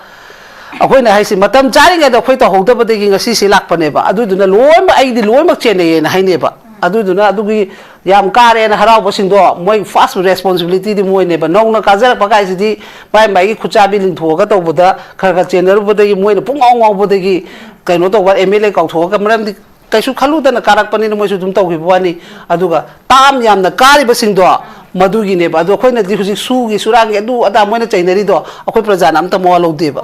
ꯑꯩꯈꯣꯏꯅ ꯍꯥꯏꯁꯤ, ꯃꯇꯝ ꯆꯥꯔꯤꯉꯩꯗ ꯑꯩꯈꯣꯏ ꯇꯧꯍꯧꯗꯕꯗꯒꯤ ꯉꯁꯤꯁꯤ ꯂꯥꯛꯄꯅꯦꯕ꯫ ꯑꯗꯨꯗꯨꯅ ꯂꯣꯏꯅꯃꯛ, ꯑꯩꯗꯤ ꯂꯣꯏꯅꯃꯛ ꯆꯦꯟꯅꯩꯌꯦꯅ ꯍꯥꯏꯅꯦꯕ꯫ ꯑꯗꯨꯗꯨꯅ ꯑꯗꯨꯒꯤ ꯌꯥꯝ ꯀꯥꯔꯦꯅ ꯍꯔꯥꯎꯕꯁꯤꯡꯗꯣ ꯃꯣꯏ ꯐꯥꯔꯁ ꯔꯦꯁꯄꯣꯟꯁꯤꯕꯤꯂꯤꯇꯤꯗꯤ ꯃꯣꯏꯅꯦꯕ꯫ ꯅꯧꯅ ꯀꯥꯖꯔꯛꯄ ꯀꯥꯏꯁꯤꯗꯤ ꯃꯥꯏ ꯃꯥꯏꯒꯤ ꯈꯨꯠꯆꯥꯕꯤ ꯂꯤꯡꯊꯣꯛꯑꯒ ꯇꯧꯕꯗ ꯈꯔ ꯈꯔ ꯆꯦꯟꯅꯔꯨꯕꯗꯒꯤ ꯃꯣꯏꯅ ꯄꯨꯡꯉꯥꯎ ꯉꯥꯎꯕꯗꯒꯤ ꯀꯩꯅꯣ ꯇꯧꯕ, ꯑꯦꯝ ꯑꯦꯜ ꯑꯦ ꯀꯥꯎꯊꯣꯛꯑꯒ, ꯃꯔꯝꯗꯤ ꯀꯩꯁꯨ ꯈꯜꯂꯨꯗꯅ ꯀꯥꯔꯛꯄꯅꯤꯅ ꯃꯣꯏꯁꯨ ꯑꯗꯨꯝ ꯇꯧꯈꯤꯕ ꯋꯥꯅꯤ꯫ ꯑꯗꯨꯒ ꯇꯥꯝ ꯌꯥꯝꯅ ꯀꯥꯔꯤꯕꯁꯤꯡꯗꯣ ꯃꯗꯨꯒꯤꯅꯦꯕ꯫ ꯑꯗꯣ ꯑꯩꯈꯣꯏꯅꯗꯤ ꯍꯧꯖꯤꯛ ꯁꯨꯒꯤ ꯁꯨꯔꯥꯡꯒꯤ ꯑꯗꯨ ꯑꯗꯥ ꯃꯣꯏꯅ ꯆꯩꯅꯔꯤꯗꯣ ꯑꯩꯈꯣꯏ ꯄ꯭ꯔꯖꯥꯅ ꯑꯝꯇ ꯃꯋꯥ ꯂꯧꯗꯦꯕ꯫